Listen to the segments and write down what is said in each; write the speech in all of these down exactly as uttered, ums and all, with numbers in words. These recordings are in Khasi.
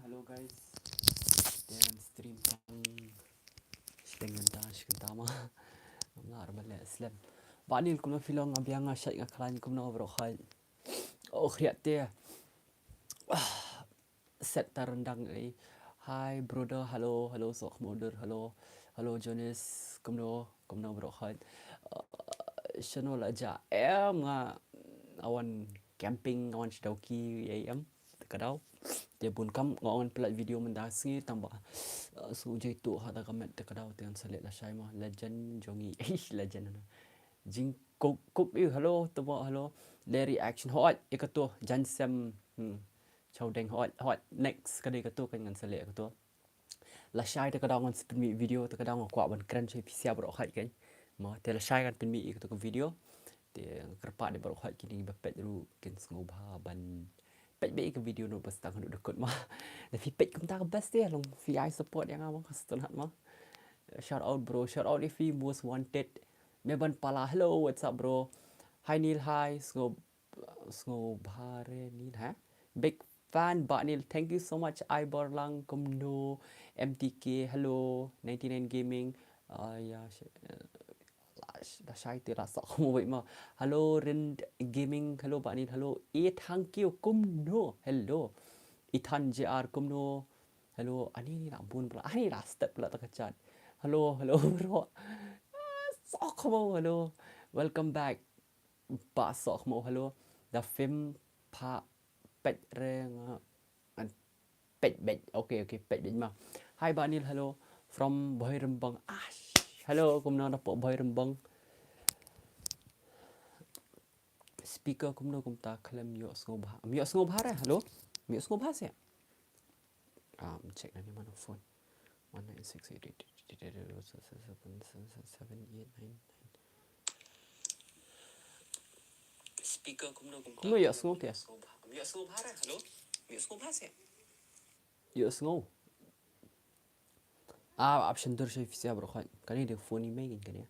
Hello guys. Te ngan stream tang shiteng ngan ta shiteng ta ma. Ngam lah ban leh slem. Ba Nil kumno phi long, nga biang nga shait nga khlaiñ, kumno baroh khoit? Oh khriat te. Ah, set ta ryndang eh. Hi brother, hello, hello Sokhmoder, hello. Hello Jonas, kumno, kumno baroh khoit? Uh, shano la ja em nga, nga wan camping, nga wan sha Dawki, ïa em. Te ka daw. Te bun kam nga wan pynlait video mynta sngi tang ba, uh, shu jai tuh ha ta ka met te ka daw te ngan sa leh lashai ma. Legend jong ngi. Eish, legend na. Jingkuk kuk ïa, hello, te ba, hello. Larry action hot, ïa ka tuh, jan sem. Hmm. Chau deng hot, hot. Next, ka dei ka tuh, kan ngan sa leh ka tuh. Lashai te ka daw ngan sa pynmih video, te ka daw nga kwah ban kren sha phi sha baroh khoit kan. Mo, te lashai kan pynmih ïa ka tuh ka video. Te nga kyrpad ïa baroh khoit kine ba peit ruh kin sngewbha ban peit beit ïa ka video noh ba sdang haduh da kut ma. Da phi peit kumta ka best te long phi ai support ïa nga ma, ka sngewtynnat ma. Shout out bro, shout out ïa phi most wanted. Meban Pala, hello, what's up bro? Hi Nil, hi, sngew sngewbha re Nil, ha? Big fan Bah Nil, thank you so much. Ai Borlang, kumno, M T K, hello, ninety-nine Gaming, ah, ya, sh-, eh, la, sh-, la shai te la sok mo wei ma. Hello, Rind Gaming, hello, Bah Nil, hello, E, thank you, kumno, hello, Ethan J R, kumno, hello, ani ni la bun pula, ani la step pula ta ka chat. Hello, hello, bro. Ah, sok mo, hello, welcome back. Bah Sokhmo, hello. Da phim pha peit re nga, ngan peit beit. Okay, okay, peit beit ma. Hi Bah Nil, hello. From Bhoirymbong. Ash. Hello, kumno na pok Bhoirymbong. Speaker kumno kumta khlem ïoh sngewbha. Ym ïoh sngewbha re, hello. Ym ïoh sngewbha se. Um, check na ni mano phone. One nine six eight eight eight eight eight seven seven eight nine nine. Speaker kumno kumta. Kumno ïoh sngew te? Ym ïoh sngewbha re, hello? Ym ïoh sngewbha se? Ïoh sngew. Ah, option dur sha phi sha baroh khoit. Kane de phone i mei kane.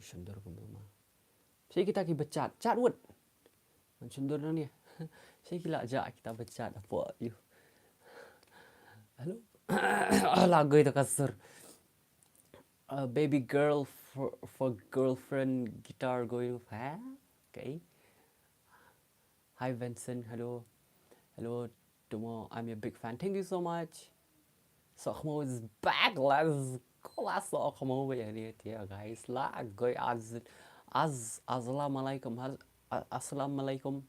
Shon dur kumno ma. Shi kita ki ba chat, chat wut. Man shon dur nang ni. Shi ki la ja kita ba chat apo yu. Hello. La goi to ka sur. Uh, baby girl for, for girlfriend guitar going, ha? Okay. Hi Vincent, hello. Hello, Tumo, I'm your big fan. Thank you so much. Sokhmo is back. Let's go. La Sokhmo ba ïa ni te guys. La goi az, az, assalamu alaikum. Az, a-, assalamu alaikum.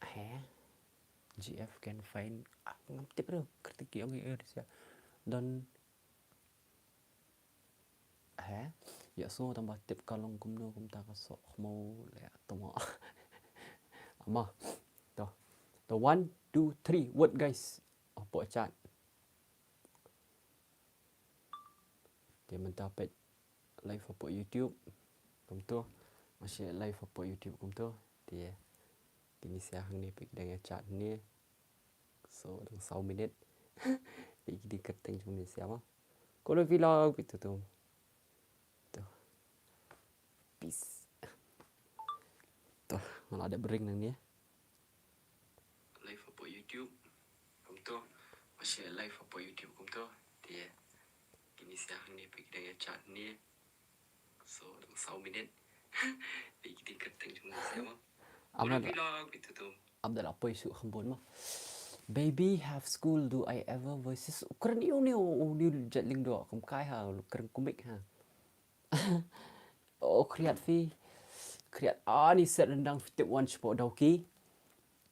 He? G F can find. Ah, ngam tip ruh. Kyrteng ki ong ïa don. He? Ïa sngew tang ba tip ka long kumno kumta ka Sokhmo le tong. Ama. To. To one, two, three. Word guys. Apo chat. Te mynta peit live apo YouTube. Kumto. Masih live apo YouTube kumto. Te kini sia hangne peit dang ïa chat ne. So, dang saw minit. Peit kini kyrteng jong ni sia ma. Kono vlog peit tu tu. Tu. Peace. Tu, nga la dep ring nang ni. Live apo YouTube. Kumto. Masih live apo YouTube kumto. Te kini sia hangne peit dang ïa chat ne. So, dang saw minit. Peit kini kyrteng jong ni sia ma. Abdul, Abdul apoi shu khambun ma. Baby have school, do I ever versus. Kren ïa u ni, u ni jet ling do kum kai ha, kren kumik ha. Oh, khriat phi. Khriat ani set rendang phi tip wan shapoh Dawki.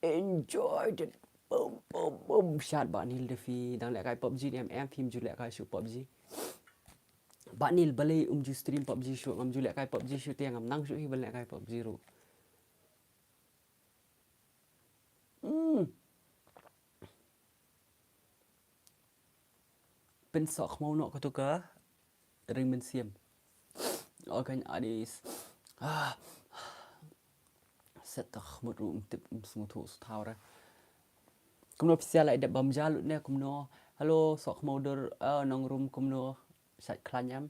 Enjoy it. Bum bum bum. Shat Bah Nil da phi dang lehkai PUBG ne em em, phim ju lehkai shu PUBG. Bah Nil balei um ju stream PUBG shu, ngam ju lehkai PUBG shu te ngam nang shu hi ban lehkai PUBG ruh. Hmm. Pynsoh khmaw noh katu ka ring mynsiem. Okan adis. Ah. Set ta khmut ruh um tip um sngewthuh suthaw re. Kumno pisa lai dep bam ja lut ne kumno. Hello, soh khmaw dur, ah, nong rum kumno. Sait khlaiñ em.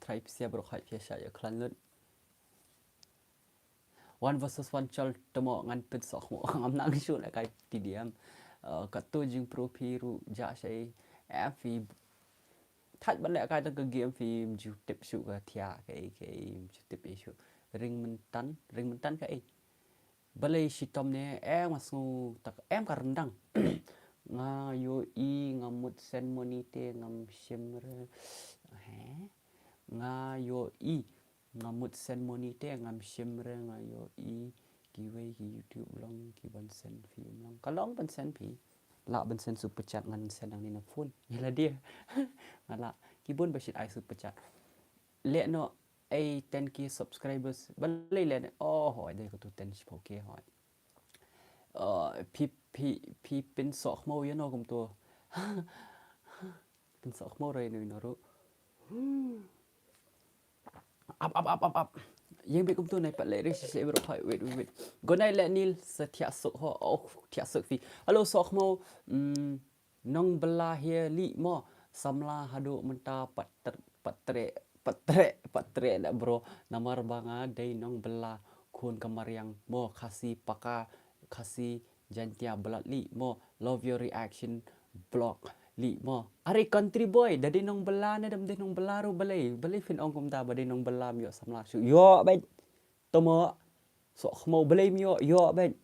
Trai pisa baroh khait pisa sait khlaiñ lut. One versus one chal tamo ngan pynsoh mo ngam nang shu lehkai T D M. Uh, katto jingpro phi ruh ja shai. Eh, phi thaj ban lehkai tang ka game phi mju tip shu ka thia kai kai mju tip shu. Ring mentan, ring mentan kai. Balei shitom ne em nga sngew tak em ka rendang. Nga ïohi nga mut send money te ngam shim re. He? Nga ïohi nga mut send money te ngam shim re nga ïohi kiwei ki YouTube long ki ban send phi um long. Ka long ban send phi. Lah ban send super chat ngan send nangne na phone. Ïa lade. Nga lah. Ki bun ba shit ai super chat. Leh noh ei ten K subscribers. Balei leh ne? Oh, hoi, dei ko tu ten shiphew K hoi. Uh, phi, phi, phi pynsoh khmo ïa no kumto. Pynsoh khmo re no ino ru. Ap, ap, ap, ap, ap. Ïeng bit kumto nai pat leh re shisha bro. Hoi, wait, wait, wait. Gonai leh nil sa thiah sok ho. Oh, thiah sok phi. Hello, soh khmo. Mm, Nong Bela hi li mo, samla haduh mynta pat ter-, pat treh, pat treh, pat treh da bro. Namar ba nga dei Nong Bela khun ka mariang mo, Khasi Paka, Khasi Jaintia Balat li mo. Love your reaction vlog li mo. Are country boy, da dei Nong Bela ne dam dei Nong Bela ruh balei, balei phin ong kumta ba dei Nong Bela ym ïoh samla shuh. Ïoh bad. Tomo. Soh khmo balei ym ïoh, ïoh bad.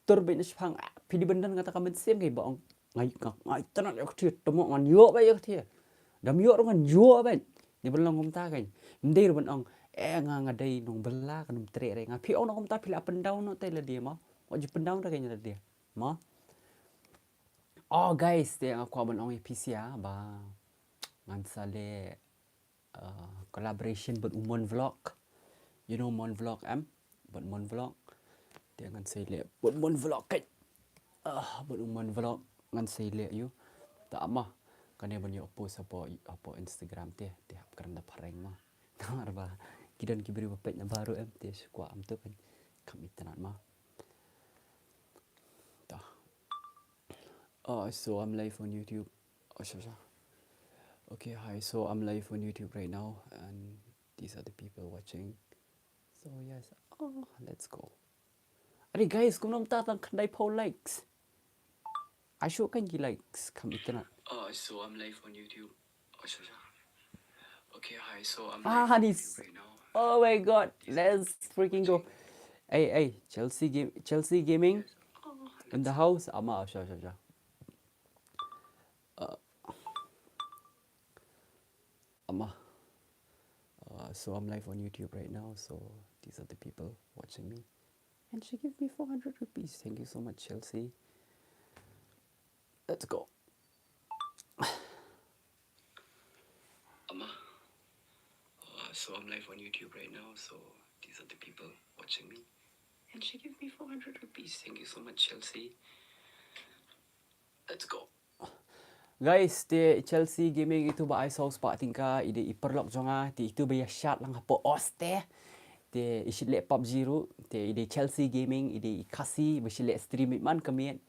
Tur bad na shipang, ah, phi dei ban don kata ka mynsiem kai ba ong. Ngai, ngai, ngai, tynat ïa ka thie, tymok ngan ïoh bad ïa ka thie. Dam ïoh ruh ngan ïoh bad. Ni ban long kumta kan. Ym dei ruh ban ong, eh, nga, nga dei Nong Bela kan ym treh re nga. Phi ong na kumta phi la pyndown noh te lade mo. Wat ju pyndown re kan lade. Mo. Oh, guys, te nga kwah ban ong ïa phi sia ba ngan sa leh uh, collaboration bad u Mon Vlog. You know Mon Vlog em? Bad Mon Vlog. Te ngan sei leh bad Mon Vlog kai. Ah, bad u Mon Vlog ngan sei leh ïa u. Ta ma kane ban ïoh post hapoh, hapoh Instagram te, te hap kren da phareng ma. Namar ba ki don ki briew ba peit na baroh em te shu kwah am tu kan. Kam itynnad ma. Ta. Oh, so I'm live on YouTube. Oh, sure, sure. Okay, hi. So I'm live on YouTube right now, and these are the people watching. So yes, oh, let's go. Are guys, kumno mynta tang khyndai phew likes. Ai shu kan ki likes kam itynnad. Oh, so I'm live on YouTube. Oh, sure, sure. Okay, hi. So I'm live on YouTube right now. Ah, this. Oh my God, let's freaking go. Hey, hey, Chelsea game, Chelsea Gaming in the house. Ama, sure, sure, sure. Uh, Ama. Uh, so I'm live on YouTube right now. So these are the people watching me. And she gave me four hundred rupees. Thank you so much, Chelsea. Let's go. Ama. Uh, so I'm live on YouTube right now. So these are the people watching me. And she gave me four hundred rupees. Thank you so much, Chelsea. Let's go. Guys, te Chelsea Gaming itu ba ai saw spah tyngka, i dei i paralok jong nga, te itu ba ïa shad lang hapoh os te. Te i shit leh PUBG ruh, te i dei Chelsea Gaming, i dei i Khasi ba shit leh stream i man ka miet.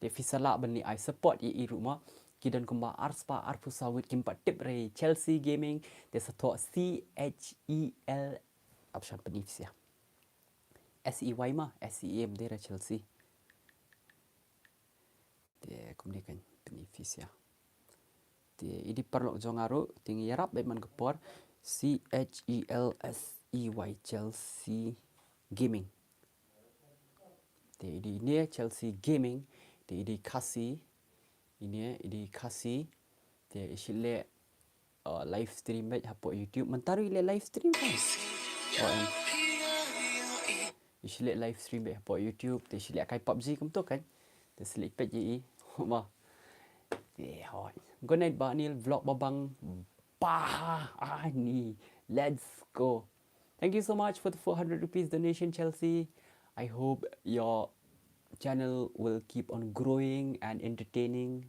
Te phi sa lah ban leit ai support ïa i ruh ma. Ki don kumba ar spah arphew saw ngut kim pat tip re Chelsea Gaming, te sa thoh C H E L, ap shan pyni phi sia. S E Y ma, S E A ym dei re Chelsea. Te kumne kan pyni phi sia. Te i dei paralok jong nga ruh, te ngi ïarap bad man ka por, C H E L S E Y, Chelsea Gaming. Te i dei ne Chelsea Gaming, te i dei Khasi, ine i dei Khasi, te i shit leh uh, live stream bad hapoh YouTube. Mynta ruh i leh live stream kan. Oh, em. I shit leh live stream bad hapoh YouTube, te i shit leh kai PUBG kumto kan. Te sa leit peit ïa i. Ma. Te hoi. Good night Bah Neil, vlog babang. Bah ani. Let's go. Thank you so much for the four hundred rupees donation, Chelsea. I hope your channel will keep on growing and entertaining,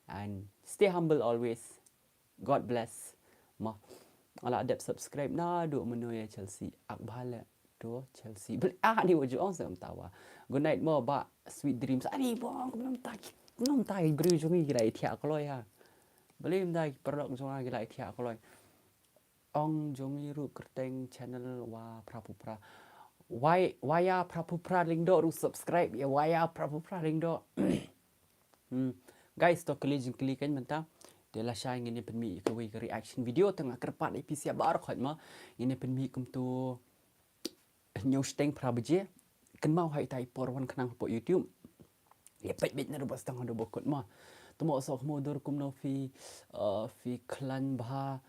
and stay humble always. God bless. Ma. Ala dep subscribe naduh mynno ïa Chelsea. Ak bha leh to Chelsea. Bel ah ni wajong sa tawa. Good night mo Bah, sweet dreams. Ani bong kumno mynta ki, kumno mynta ki briew jong ngi ki la ïathiah kloi ha. Balei mynta ki paralok jong nga ki la ïathiah kloi. Ong jong ngi ruh kyrteng channel Wa Phra Phu Phra. Wai, waya phra phew phra lyngdoh ruh subscribe ïa, waya phra phew phra lyngdoh. Hmm. Guys, to kylli jingkylli kan mynta. Te lashai ngin ïa pynmih kawei ka reaction video, te nga kyrpad ïa phi sha baroh khoit ma. Ngin ïa pynmih kumto hynñiew shiteng phra baje. Kynmaw ha ita i por wan khnang hapoh YouTube. Ïa peit beit na ruh ba sdang haduh ba kut ma. Te mo soh khmo dur kumno phi, eh, phi khlaiñ bha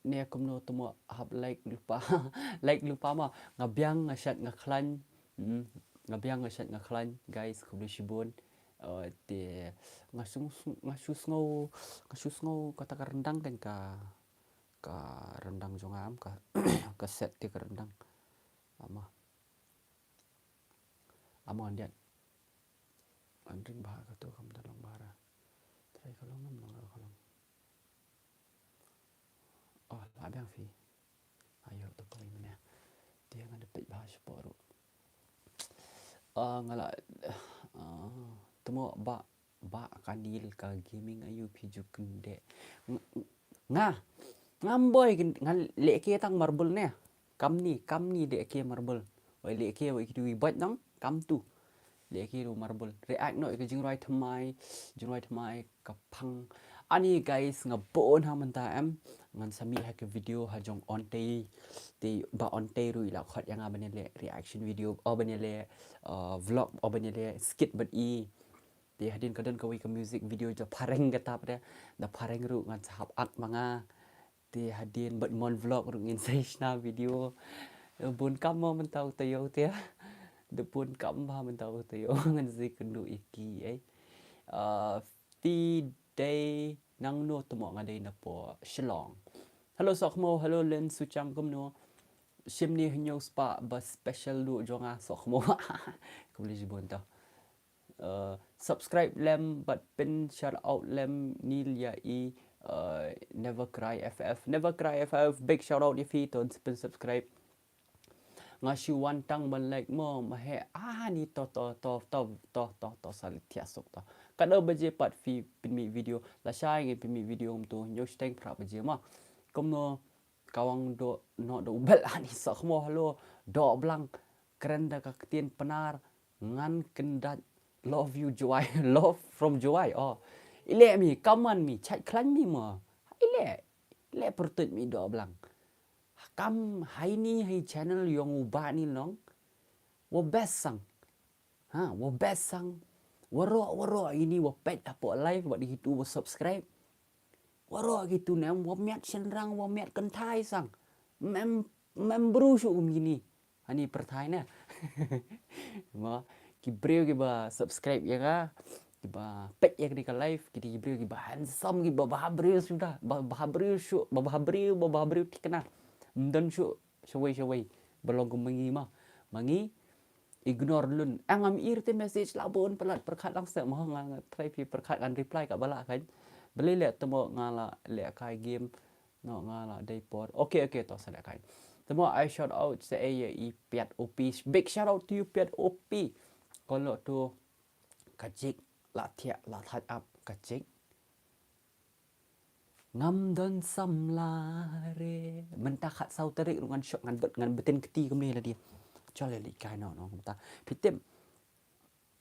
ne kumno te mo hap like lypa. Like lypa ma. Nga biang nga shait nga khlaiñ. Hmm. Nga biang nga shait nga khlaiñ, guys, khublei shibun. Eh, te nga shu, nga shu sngew, nga shu sngew kata ka ryndang kan ka, ka ryndang jong nga em ka, ka set te ka ryndang. Ama. Ama ndiat. Ngan ring bha kato kam da long bha ra. Trai ka long ngam long ka long. Oh, la biang phi. Ayo, to kawei mynne. Te ngan da peit bha shapoh ruh. Ah, nga la, ah, te mo ba, ba ka Nil ka gaming ayu phi ju kyndit. Ng-, nga, ngam boi kyn-, nga leh ke tang marble ne. Kam ni, kam ni leh ke marble. Wei leh ke wei kitu i bait nang, kam tu. Leh ke tu marble. React noh ïa ka jingrwai thymmai, jingrwai thymmai ka phang. Ani guys, nga bun ha mynta em. Ngan sa mih ha ka video ha jong Ontei. Te ba Ontei ruh i la khot ïa nga ban ïa leh reaction video, o ban ïa leh, uh, vlog, o ban ïa leh skit bad i. Te hadien ka don kawei ka music video da phareng kata pat de. Da phareng ruh ngan sa hap act ma nga. Te hadien bad mon vlog ruh ngin sa shna video. Da bun kam mo mynta u taïew te. Da bun kam bha mynta u taïew. Ngan sa kynduh ïa ki, eh. Ah, phi dei nangno te mo? Nga dei napoh Shillong. Hello soh khmo, hello Lin Suchang kumno. Shim ni hynñiew spah ba special duh jong nga soh khmo. Khublei shibun to. Uh, subscribe lem bad pyn shout out lem Nil ïa i, uh, Never Cry F F. Never Cry F F, big shout out ïa phi to pyn subscribe. Nga shu wan tang ban like mo, ma he, ah, ni to, to, to, sa li thiah suk to. Katno baje pat phi pynmih video, lashai ngin pynmih video kumto, hynñiew shiteng phra baje ma. Kumno, kawang doh, noh doh u bel ani soh khmo hello, doh blang, kren da ka ktien Pnar, ngan kyndat, love you Jowai, love from Jowai, oh. Ile mi, kaman mi, chait khlaiñ mi mo. Ile, ile pyrtuit mi doh blang. Kam haini hai channel yong u ba ni long. Wa best sang. Ha, wa best sang. Waroh, waroh ini wa peit hapoh live, wa di hitu wa subscribe. Waroh kitu ne em, wa miat shynrang, wa miat kynthai sang. Mem, mem bru shu kum kini. Ani pyrthai ne. Ma, ki briew kiba subscribe ïa nga, kiba peit ïa kane ka live, ki dei ki briew kiba handsome, kiba bha briew shuh da, ba, bha briew shuh, ba, bha briew, ba, bha briew thikna. Ym don shuh shawei shawei ba long kum ma ngi ma. Ma ngi ignore lun. Ang am ir te message la bun palat pyrkhat lang se ma nga, nga try phi pyrkhat ngan reply ka ba lah kan. Balei leh te mo nga la leh kai game. No, nga la dei por. Okay, okay, to sa leh kai. Te mo ai shout out sa ei ïa i Piat O P. Big shout out to you Piat O P. Ko lo tu ka jik la thiah la thait ap ka jik. Ngam don samla re. Mynta khatsaw tarik ruh ngan shok ngan bet, ngan btin kti kumne lade. Chol ïa leit kai no, no mynta. Phi tip.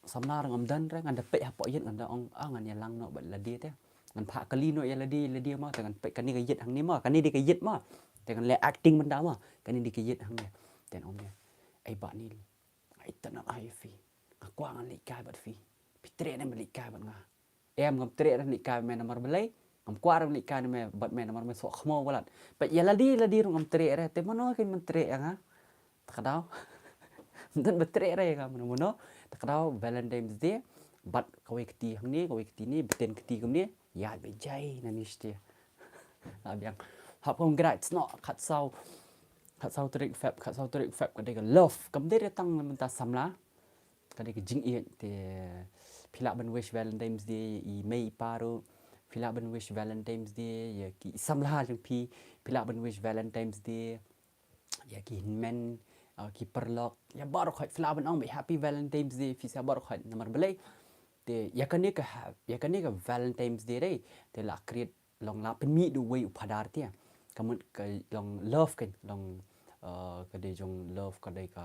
Samla re ngam don re, ngan da peit hapoh ïit ngan da ong, ah, ngan ïa lang noh bad lade te. Ngan phah kali noh ïa lade, lade ma, te ngan peit kane ka ïit hangne ma, kane dei ka ïit ma. Te ngan leh acting mynta ma, kane dei ka ïit hangne. Te ngan ong ïa, ei Bah Nil, nga itynnad ïa phi. Nga kwah ngan leit kai bad phi. Phi treh ne em leit kai bad nga? Em, ngam treh re leit kai me namar balei? Ngam kwah re leit kai me bad me namar me soh khmo palat. Bad ïa lade, lade ruh ngam treh re, te mano kin men treh ïa nga? Ta ka daw. Ym don ba treh re ïa nga mano mano. Ta ka daw Valentine's Day bad kawei kti hangne, kawei kti ne, btin kti kumne. Ïa ba jai na ni stia. La biang. Hap congrats noh, khatsaw. Khatsaw tarik Feb, khatsaw tarik Feb ka dei ka love. Kam dei re tang mynta samla. Ka dei ka jingïeit te phi lah ban wish Valentine's Day ïa i mei i pa ruh. Phi lah ban wish Valentine's Day ïa ki samla jong phi. Phi lah ban wish Valentine's Day ïa ki hynmen, ah, ki paralok. Ïa baroh khoit phi lah ban ong ba happy Valentine's Day phi sa baroh khoit namar balei. Te ïa kane ka ha-, ïa kane ka Valentine's Day re te la create long la pynmih da uwei u phadar te. Ka mut ka long love kan, long Uh, ka dei jong love, ka dei ka,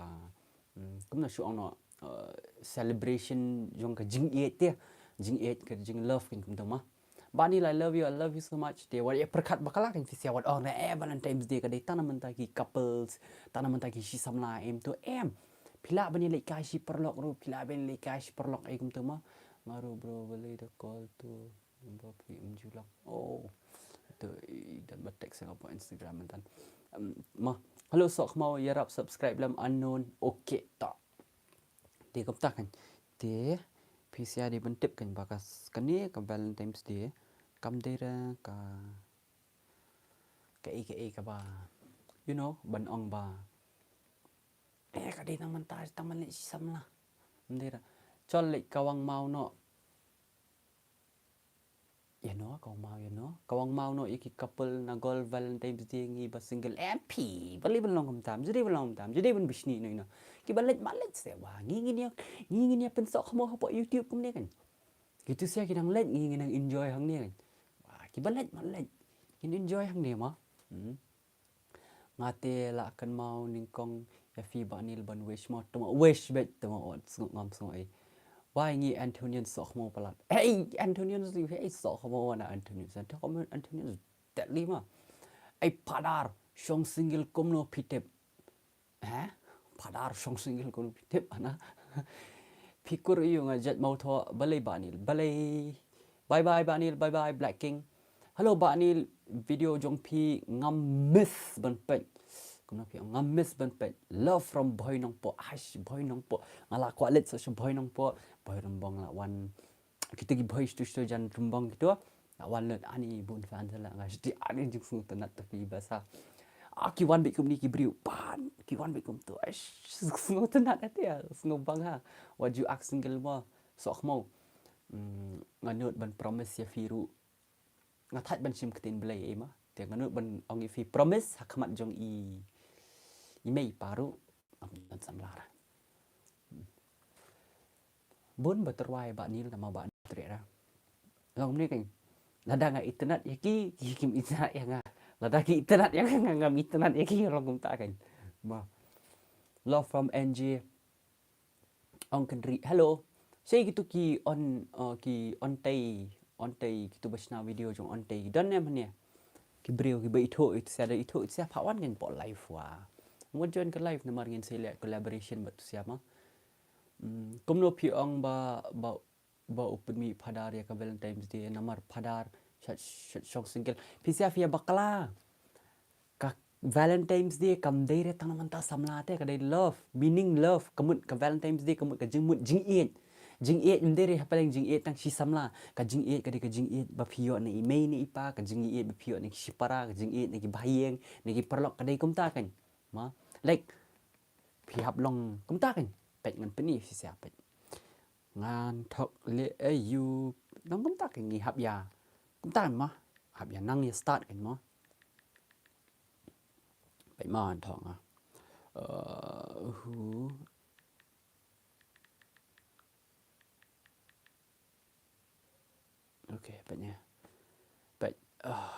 mm, kumno shu ong noh, uh, celebration jong ka jingïeit te, jingïeit ka jing love kan kumta ma. Bah Neil, I love you, I love you so much. Te wat ïa pyrkhat bakla kan phi sa wat ong ne, eh, Valentine's Day ka dei tang namar ki couples, tang namar ki shi samla, em to em. Phi lah ban ïa leit kai shi paralok ruh, phi lah ban ïa leit kai shi paralok, eh, kumta ma. Nga ruh bro, balei da call tu. Ba phi, em, ju long. Oh. Tu i don ba text nga hapoh Instagram mynta. Em, ma. Hello Sohkhmaw, ïarap subscribe lem unknown. Okay, ta. Te kumta kan. Te phi sa dei ban tip kan ba ka s-, kane ka Valentine's Day kam dei re ka, ka ei ka ei kaba, you know, ban ong ba, eh, ka dei tang mynta, tang ban leit shi samla. Kam dei re. Chol leit kawang maw noh. Ïa no, kawang maw ïa no. Kawang maw noh ïa ki couple na gol Valentine's Day, ngi ba single. Em phi, balei ban long kumta, ju dei ban long kumta, ju dei ban bishni noh ïa no. Kiba leit ma leit se, wah, ngi ngin ïa, ngi ngin ïa pynsohkhmaw hapoh YouTube kumne kan. Kitu sia ki dang leit, ngi ngin dang enjoy hangne kan. Wah, kiba leit ma leit. Ngin enjoy hangne ma. Hmm. Nga te la kynmaw nyngkong ïa phi Bah Neil ban wish mo, to mo wish beit, to mo ot, sngew ngam sngew ei. Wai ngi Anthonian Sohkhmaw palat. Hey, Anthonian, hey, Sohkhmaw na Anthonian. Sa to comment Anthonian. Tet li ma. Ei Phadar, shong single kumno phi tip. Eh? Phadar shong single kumno phi tip ana. Phi kur ïa nga jait maw tho, balei Bah Neil, balei. Bye bye Bah Neil, bye bye Black King. Hello Bah Neil, video jong phi ngam miss ban peit. Kumno phi ngam miss ban peit. Love from Bhoi Nongpoh. Aish, Bhoi Nongpoh. Nga la kwah leit sa sha Bhoi Nongpoh. Bhoi Nongpoh la wan. Kita ki Bhoi stu stu jan Rumbong kitu. Nga wan lut ani bun fan sa la nga siti ani jingsngewtynnat tapi basa. Ah, ki wan beit kumne ki briew. Pan, ki wan beit kumtu. Aish, sngewtynnat ati ïa, sngewbang ha. Wat ju ak single mo, Sohkhmaw. Hmm, nga nud ban promise ïa phi ruh. Nga thait ban shim ktien Blei ei ma. Te nga nud ban ong ïa phi promise ha khmat jong i, i mei i pa ruh. Ngam don samla. Bun ba tyrwa ïa Bah Neil tang ma Bah Neil treh ra. Long kumne kan. Lada nga itynnat ïa ki, ki kim itynnat ïa nga. Lada ki itynnat ïa nga, nga ngam itynnat ïa ki, long kumta kan. Ma. Love from N J. Ong Kendri. Hello. Sei kitu ki on, uh, ki on tei, on tei kitu ba shna video jong on tei. Don ne mane. Ki briew kiba ithuh, itu sia da ithuh, itu sia phah wan kan pok live wa. Mo join ka live namar ngin sei leh collaboration bad tu sia ma. Hmm, kumno phi ong ba, ba, ba u pynmih Phadar ïa ka Valentine's Day namar Phadar shat, shat shong single. Phi sia phi ïa bakla. Ka Valentine's Day kam dei re tang namar ta samla te, ka dei love, meaning love, ka mut ka Valentine's Day, ka mut ka jingmut jingïeit. Jingïeit ym dei re hapdeng jingïeit tang shi samla. Ka jingïeit ka dei ka jingïeit ba phi ïoh na i mei na i pa, ka jingïeit ba phi ïoh na ki shipara, ka jingïeit na ki bahaïing, na ki paralok, ka dei kumta kan. Ma, like, phi hap long kumta kan. Peit ngan pyni phi sia peit. Ngan thok leh aïu. Nang kumta kan ngi hap ïa. Kumta kan ma. Hap ïa nang ïa start kan ma. Peit ma ngan thok nga. Uh, who. Okay, peit ne. Peit. Uh.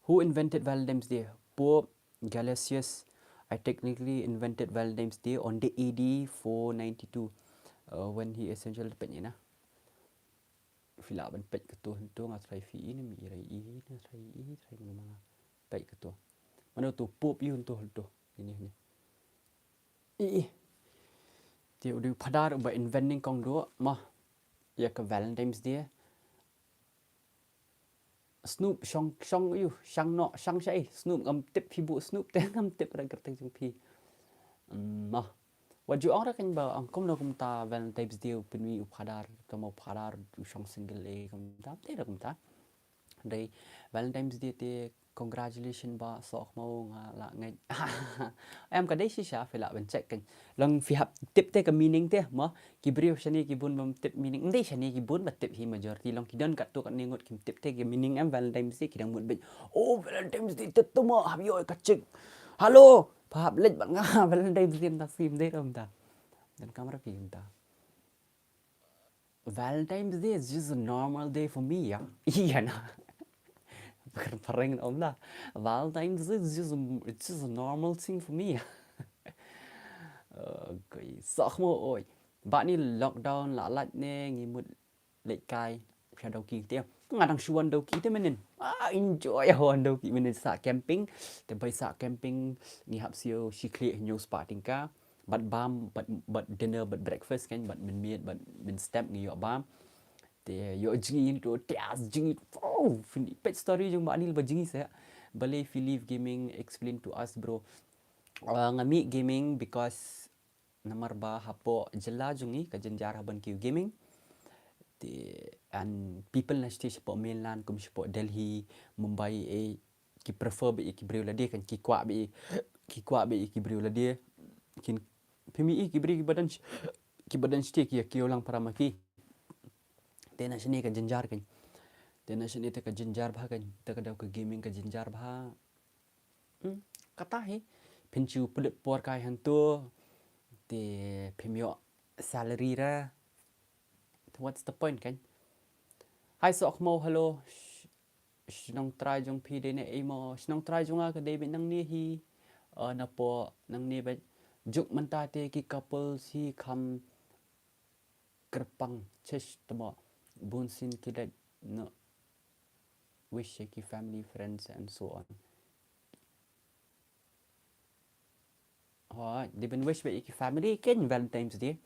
Who invented Valentine's Day? Pope Gelasius. I technically invented Valentine's Day on the A D four ninety-two, uh, when he essential peit ne na. Phi lah ban peit kato hynto nga try phi i ne mi i rai i ne try i try mano mano. Peit kato. Mano to Pope i hynto hynto. Ini ini. I i. Te u dei u Phadar uba invent nyngkong duh ma. Ïa ka Valentine's Day. Snoop shong shong ïu shang noh shang shai Snoop ngam tip phi buh Snoop te ngam tip ra kyrteng jong phi. Hmm, ma. Wat ju ong ra kan ba ong kumno kumta Valentine's Day u pynmih u Phadar, kumno u Phadar u shong single eh kumta te ra kumta. Dei Valentine's Day te congratulations Bah Sohkhmaw nga la ngeit. Em ka dei shisha phi lah ban check kan. Long phi hap tip te ka meaning te mo. Ki briew shane ki bun bym tip meaning. Ndei shane ki bun ba tip hi majority long ki don katto katne ngut kim tip te ki meaning em Valentine's Day ki dang mut beit. Oh Valentine's Day te tuma hap ïoh ka chick. Hello. Pha hap leit bad nga Valentine's Day ta sim dei rom ta. Dan kamera phi ta. Valentine's Day is just a normal day for me, yeah. Iya na. Phareng ym lah. Valentine's is just a, it's just a normal thing for me. Okay, soh khmo oi. Ba ni lockdown la lait ne ngi mut leit kai. Phi ïa dawki te. Nga dang shu wan dawki te mynnin. Ah, enjoy wan dawki mynnin, sah camping. Te bai sah camping ngi hap siew shi khlieh hynñiew spah tyngka. Bad bam, bad, bad dinner, bad breakfast kan, bad mynmiet, bad mynstep ngi ïoh bam. Te ïoh jngi to, te as jngi. Oh, peit story jong Bah Nil ba jngi seh. Balei phi leave gaming, explain to us, bro. Uh, nga mih gaming because namar ba hapoh jylla jong ngi ka jynjar ha ban kiew gaming. Te, and people na shatei shapoh mainland kum shapoh Delhi, Mumbai, eh, ki prefer ba ïa ki briew lade kan, ki kwah ba ïa, ki kwah ba ïa ki briew lade. Kin, phi mih ïa ki briew kiba don sh-, kiba don shatei ki ïa kiew lang para ma ki. Te na shane ka jynjar kan. Te na shane te ka jynjar bha kan. Te ka daw ka gaming ka jynjar bha. Hmm, kata hi. Phin shu pynlut por kai hangto. Te phim ïoh salary ra. What's the point kan? Hi soh khmo, hello. Sh-, shnong trai jong phi dei ne ei mo? Shnong trai jong nga ka dei beit nangne hi. Uh, napoh nangne beit. Juk mynta te ki couples hi kham kyrpang chesh tamo. Bun sien ki leit noh wish ïa ki family, friends and so on. Hooid, dei ban wish beit ïa ki family kan Valentine's Day.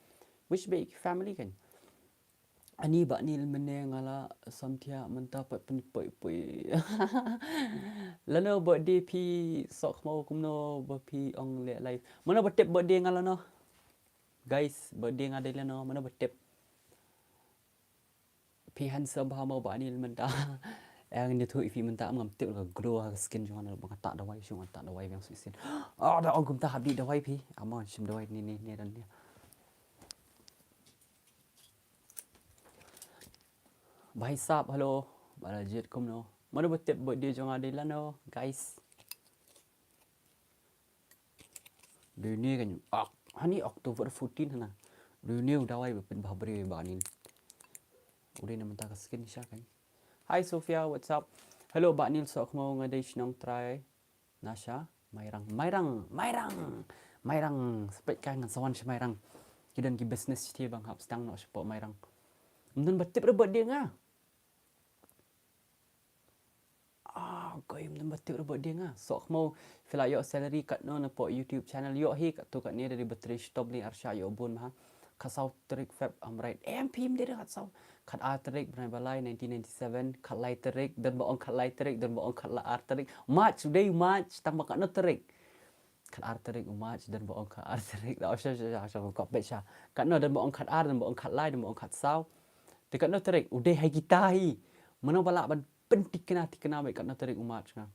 Wish beit ïa ki family kan. Ani Bah Nil mynne nga la samthiah mynta pat pynpoi poi. Lano birthday phi soh khmo kumno ba phi ong leh live. Mano ba tip birthday nga lano? Guys, birthday nga dei lano, mano ba tip? Phi handsome bha mo Bah Nil mynta. Eh, ngan ïathuh ïa phi mynta, ngam tip ka glow ha ka skin jong nga, nga tah dawai shuh, nga tah dawai biang shisien. Oh, da ong kumta hap dih dawai phi. Amo shim dawai ni ni ni dan ni. Bhai sahab, hello. Ba la jied kumno? Mano ba tip birthday jong nga dei lano, guys? Dei ne kan, ok, hani October fourteen hana. Dei ne u dawai ba pynbha briew Bah Nil. U dei na mynta ka skin sha kan. Hi Sophia, what's up? Hello Bah Nil, soh khmo, nga dei shnong trai na sha Mairang. Mairang, Mairang, Mairang. Sa peit kai ngan sa wan sha Mairang. Ki don ki business shatei ba nga hap sdang noh shapoh Mairang. Ym don ba tip ruh birthday nga. Ah, koi ym don ba tip ruh birthday nga. Soh khmo, phi la ïoh salary katno napoh YouTube channel? Ïoh hi, katto katne da dei ba trei shitom lei ar shah, ïoh bun bha. Khatsaw tarik Feb, am right. Em, phim dei da khatsaw. Khatar tarik bnai ba lai nineteen ninety-seven, khatlai tarik, don ba ong khatlai tarik, don ba ong khatar tarik. March, u dei March, tang ba katno tarik? Khatar tarik u March, don ba ong khatar tarik. Da, sha, sha, sha, sha, ka peit sha. Katno, don ba ong khatar, don ba ong khatlai, don ba ong khatsaw. Te katno tarik? U dei ha kita hi. Mano ba lah ban pynthikna, thikna beit katno tarik u March nga.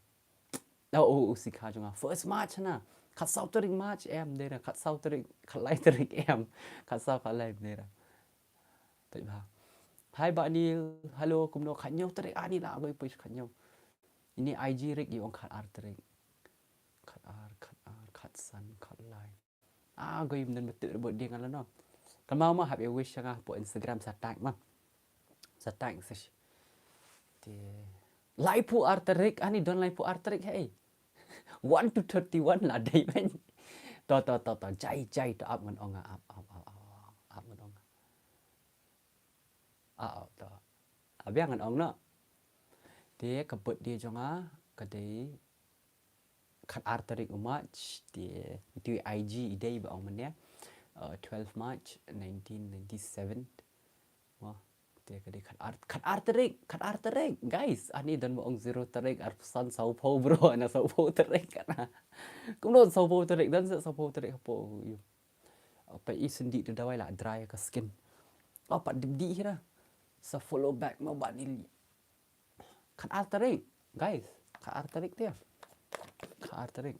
Oh, oh, oh, sikha jong nga. First March na. Khatsaw tarik March em dei ra. Khatsaw tarik, khatlai tarik em. Khatsaw khatlai em dei ra. Peit bha. Hi Bah Nil. Hello, kumno, khathynñiew tarik ani la goi poi khathynñiew. Ini I G rik ïa ong khatar tarik. Khatar, khatar, khatsan, khatlai. Ah, goi ym don ba tip ruh birthday nga lano. Kynmaw mo hap ïa wish ïa nga hapoh Instagram sa tag ma. Sa tag sa sh-, te laiphew ar tarik, ani don laiphew ar tarik hei. One to thirty-one la dei beit. To, to, to, to, jai, jai, to ap ngan ong nga, ap, ap, ap, ap, ap ngan ong nga. Ah, ap, to. Ap ïa ngan ong noh. Te ka birthday jong nga ka dei khatar tarik u March, te itu i I G i dei ba ong mynne, uh, twelve March nineteen ninety-seven. Wah, te ka dei khatar, khatar tarik, khatar tarik, guys. Ani don ba ong zero tarik, arphew san, sawphew bro, na sawphew tarik kana. Kumno sawphew tarik, don sa sawphew tarik hapoh ïa. Apa i sendih tu dawai la dry ka skin. Apa dip di hira. Sa follow back mo Bah Nil. Khatar tarik, guys. Khatar tarik te. Khatar tarik.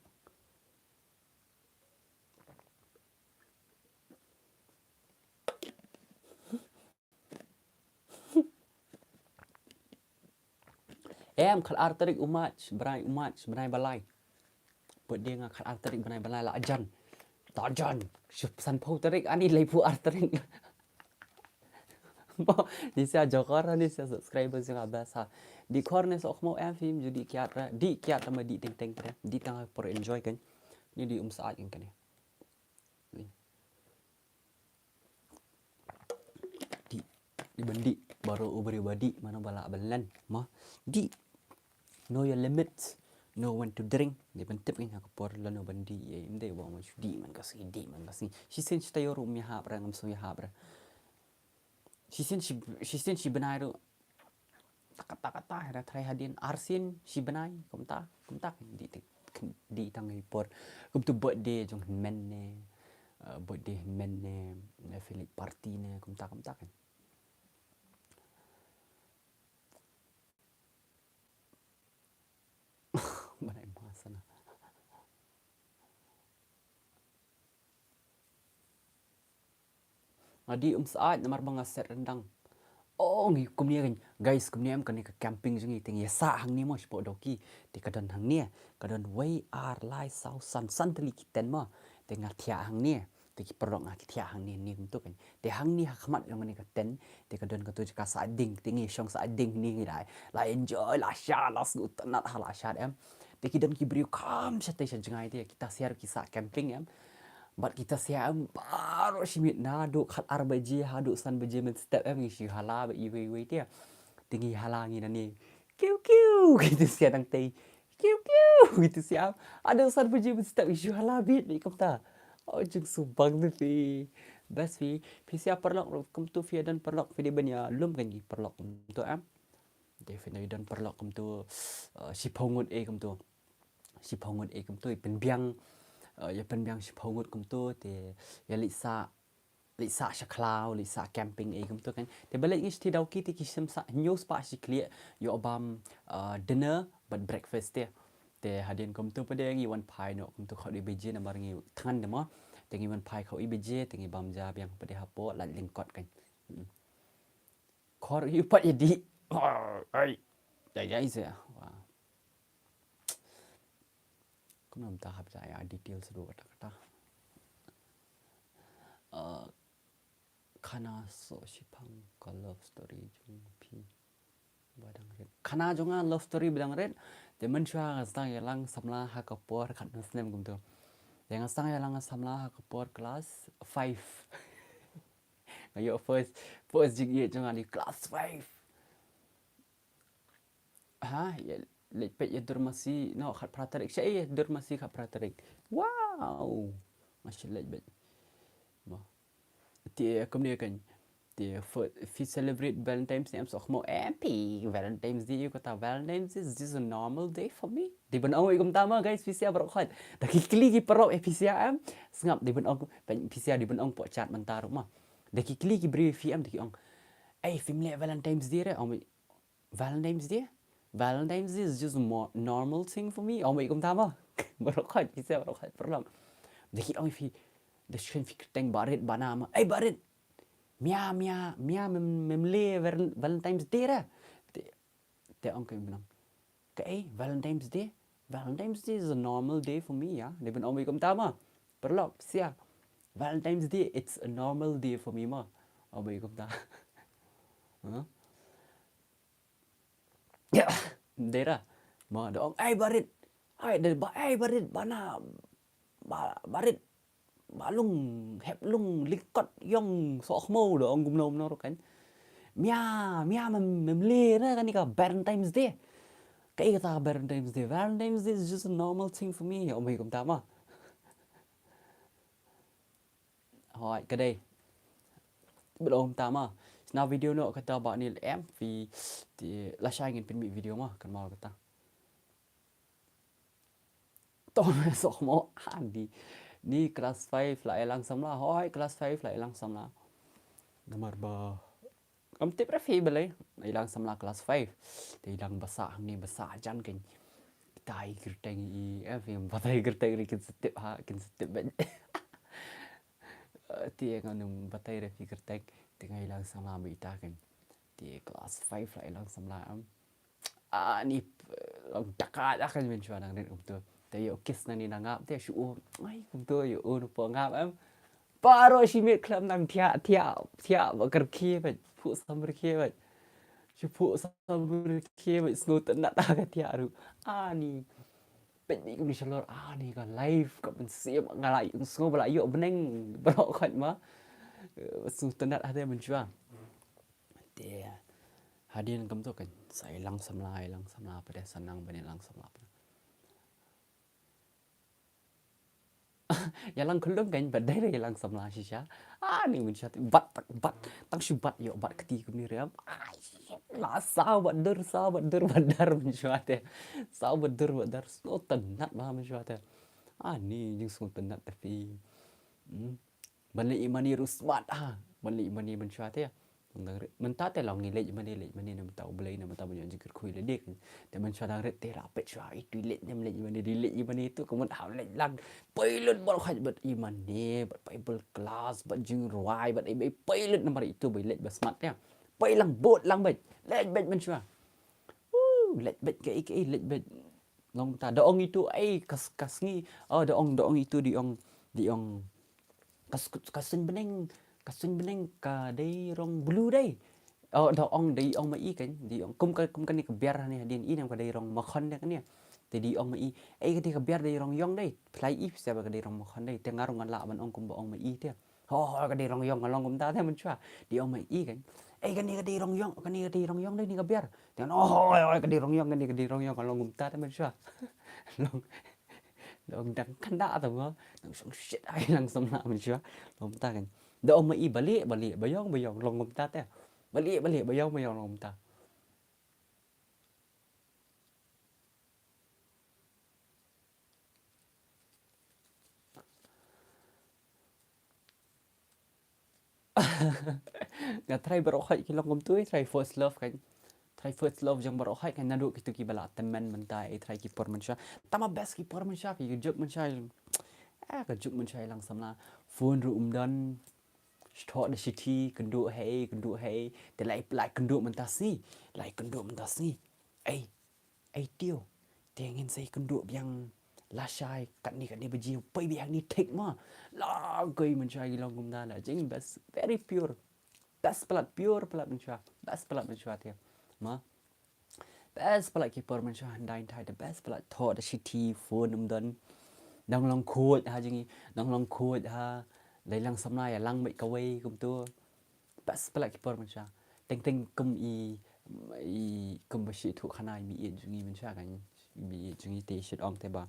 Em, khatar tarik u March, bnai u March, bnai ba lai. Birthday nga khatar tarik bnai ba lai la jan. Ta jan, shu sanphew tarik ani laiphew ar tarik. Mo, ni sia jokor, ni sia subscriber jong nga best ha. Dih khor ne soh khmo em phim ju dih kiad ra, dih kiad tama dih teng teng pre, dih tang por enjoy kan. Ni dih um saat kan kane. Dih, dih ban dih, baru u briew ba dih, mano ba lah ban len, mo. Dih. Know your limits, know when to drink. Dih ban tip kan ha ka por lano ban dih, ym dei ba mo shu dih man ka sngi, dih man ka sngi. Shisien shi taïew ruh ym ïahap re, ngam sngew ïahap re. Shisien shi, shisien shi bnai ruh. Kata kata, hera trai hadien arsien shi bnai, kumta, kumta kan dih tang, kan dih tang ha i por. Kumtu birthday jong hynmen ne, eh, birthday hynmen ne, ne Philip party ne, kumta, kumta kan. Bnai ma sana. Nga dih um saat namar ba nga set rendang. Oh, ngi kumne kan, guys, kumne em kane ka camping jong ngi, te ngi sah hangne mo shapoh Dawki. Te ka don hangne, ka don wei ar lai saw san, san tylli ki tent mo. Te nga thiah hangne, te ki paralok nga ki thiah hangne, ne kumtu kan. Te hangne ha khmat jong kane ka tent, te ka don katu jaka sah ding, te ngi shong sah ding ne ngi lai. La enjoy, la shad, la sngewtynnat ha la shad em. Te ki don ki briew kham shatei sha jngai te, kita sha ki sah camping em. Bad kita sha em baroh shi miet naduh khat ar baje haduh san baje mynstep em ngi shu hala bad iwei iwei te. Te ngi hala ngi nane. Kiu kiu, kita sha dang tei. Kiu kiu, kita sha. Haduh san baje mynstep ngi shu hala bit bad kumta. Oh, jingsuba te phi. Best phi. Phi sha paralok kumtu phi don paralok phi dei ban ïalum kan ki paralok kumtu em. Te phi dei don paralok kumtu, eh, shiphew ngut ei kumtu. Shiphew ngut ei kumtu, ïa pynbiang, eh, ïa pynbiang shiphew ngut kumtu, te ïa leit sah, leit sah sha khlaw, leit sah camping ei kumtu kan. Te ba leit ngi sha Dawki te ki shim sah hynñiew spah shi khlieh, ïoh bam, eh, dinner bad breakfast te. Te hadien kumtu pat de ngi wan phai noh kumtu khatwei baje namar ngi thngan de mo. Te ngi wan phai khatwei baje, te ngi bam ja biang pat de hapoh lad lyngkot kan. Hmm. Khor ïa u pat ïa dih. Ai. Jai jai se. Wah. Kumno mynta hap jai ïa details ruh kata kata. Eh, khana soh shiphang ka love story jong phi ba dang rit. Khana jong nga love story ba dang rit. Te mynshuwa nga sdang ïalang samla ha ka por khatphra snem kumtu. Te nga sdang ïalang samla ha ka por class five. Nga ïoh first, first jingïeit jong nga dei class five. Ha, ïa leit peit ïa dur masi, no, khatphra tarik. Sha ïa dur masi khatphra tarik. Wow. Nga shu leit peit. Mo. Te kumne kan. Te phi celebrate Valentine's Day em soh khmo em phi Valentine's Day, ïa kata Valentine's Day is just a normal day for me. Dei ban ong ïa kumta mo guys, phi sha baroh khoit. Da ki kylli ki paralok ïa phi sha em. Sngap dei ban ong, phi sha dei ban ong pok chat mynta ruh mo. Da ki kylli ki briew ïa phi em da ki ong. Ei, phim leh Valentine's Day re? Ong Valentine's Day? Valentine's Day is just a mo-, normal thing for me. Ong ba kumta mo. Baroh khoit, phi sha baroh khoit paralok. Da ki ong phi, da shu kren phi kyrteng barit bana mo. Ei barit. Mia, mia, mia mem, mem leh Val-, Valentine's Day ra. Te, te ong ka im nang. Kaei, Valentine's Day? Valentine's Day is a normal day for me, ya. Dei ban ong ba kumta mo. Paralok, phi sha. Valentine's Day, it's a normal day for me mo. Ong ba kumta. Huh? Dei ra. Mo da ong, ei barit. Ei, da ba, ei barit bana. Ba, barit. Ba lung, hep lung, lyngkot, ïong, soh khmo, da ong kumno kumno ruh kan. Mia, mia mem, mem leh ra kane ka Valentine's Day. Kaei kata Valentine's Day? Valentine's Day is just a normal thing for me. Ong ba kumta mo. Hooid, ka dei. Ba ong kumta mo. Shna video noh kata ba ni em phi te lashai ngin pynmih video mo, kan mo kata. To me soh mo, ha, ni, ni class five la ïalang samla, hooid, class five la ïalang samla. Namar ba Kam tip re phi balei, i lang samla class five. Te i lang basa hangne basa jan kein. Batai kyrteng i, eh, phi batai kyrteng ri kin sa tip ha, kin sa tip bad. Eh, te nga nang batai re phi kyrteng, te nga i lang samla bad ita kein. Te class five la i lang samla am. Ah, ni, eh, long taka ja kan men chwa nang rit kumtu. Te ïoh kiss nang ni nang ngap te shu u. Ai, kumtu ïoh u nu po ngap am. Paro shi miet khlem nang thiah, thiah, thiah ba kyrkhie bad. phuh samrkhie bad. Shu phuh samrkhie bad sngewtynnat ha ka thiah ruh. Ani. Peit beit kumne shalor, ani ka life ka mynsiem nga la ïoh, sngew ba la ïoh bneng baroh khoit ma. Eh, sngewtynnat hate mynshuwa. Te hadien kumto kan sa ïalang samla, ïalang samla pat, sa nang ban ïalang samla pat. Ïalang khyllung kan, bad dei re ïalang samla shisha. Ani mynshuwa te, bad, bad, tang shu bad ïoh bad kti kumne re. Ai, la saw bad dur, saw bad dur bad dar mynshuwa te. Saw bad dur bad dar, sngewtynnat ma mynshuwa te. Ani jingsngewtynnat te phi. Hmm. Ban leit ïa mane ruh smat ha. Ban leit ïa mane mynshuwa te. Dang rit. Mynta te long ngi leit ïa mane, leit ïa mane na bynta U Blei, na bynta ban ïoh jingkyrkhu ïa lade kan. Te mynshuwa dang rit te la peit shuwa, itu leit ne em leit ïa mane, dei leit ïa mane itu, ka mut ha leit lang. Peit lut baroh khoit bad ïa mane, bad Bible class, bad jingrwai, bad ei ei, peit lut namar itu ba leit ba smat te. Peit lang, bud lang beit. Leit beit mynshuwa. Uh, leit beit kaei kaei, leit beit. Long mynta da ong itu, ei, ka s-, ka sngi. Oh, da ong, da ong itu, dei ong, dei ong. Ka s-, ka suiñ bneng, ka suiñ bneng ka dei rong blue dei. Oh, da ong, dei ong ma i kan, dei ong. Kum ka, kum kane ka biar ne hadien i ne em ka dei rong makhon dei kane. Te dei ong ma i, ei, ka dei ka biar dei rong ïong dei. Phi la i phi sngewbha ka dei rong makhon dei. Te nga ruh ngan lah ban ong kumba ong ma i te. Ho, ho, ka dei rong ïong, nga long kumta te mynshuwa. Dei ong ma i kan. Ei, kane ka dei rong ïong, kane ka dei rong ïong dei, ne ka biar. Te ngan, oh, oi, oi, ka dei rong ïong, kane ka dei rong ïong, ka long kumta te mynshuwa. Long, long dang kynda te mo. Dang shong shit ai lang samla mynshuwa. Long kumta kan. Da ong ma i, balei, balei, ba ïong, ba ïong, long kumta te. Balei, balei, ba ïong, ba ïong, long kumta. Nga try baroh khoit ki long kumtu, i try first love kan. Try first love jong baroh khoit kan, naduh kitu kiba la tymmen mynta, i try ki por mynshuwa. Tang ma best ki por mynshuwa, ki juk mynshuwa. Ah, ka juk mynshuwa i lang samla. Phone ruh um don. Shu thoh da shithi, kynduh hei, kynduh hei. Te lai, lai kynduh mynta sngi. Lai kynduh mynta sngi. Ei, ei tio. Te ngin sa ïakynduh biang lashai katne katne baje, poi biang ni thik ma. La koi mynshuwa ki long kumta la jing best, very pure. Best palat, pure palat mynshuwa. Best palat mynshuwa te. Ma. Best palat ki por mynshuwa, hyndai hyndai te best palat, thoh da shithi, phone um don. Dang long khuid ha jong ngi, dang long khuid ha. Lai lang samla ïalang beit kawei kumtu. Best palat ki por mynshuwa. Teng teng kum i, i kum ba shu thuh khana i meieit jong ngi mynshuwa kan. I meieit jong ngi te shu ong te ba.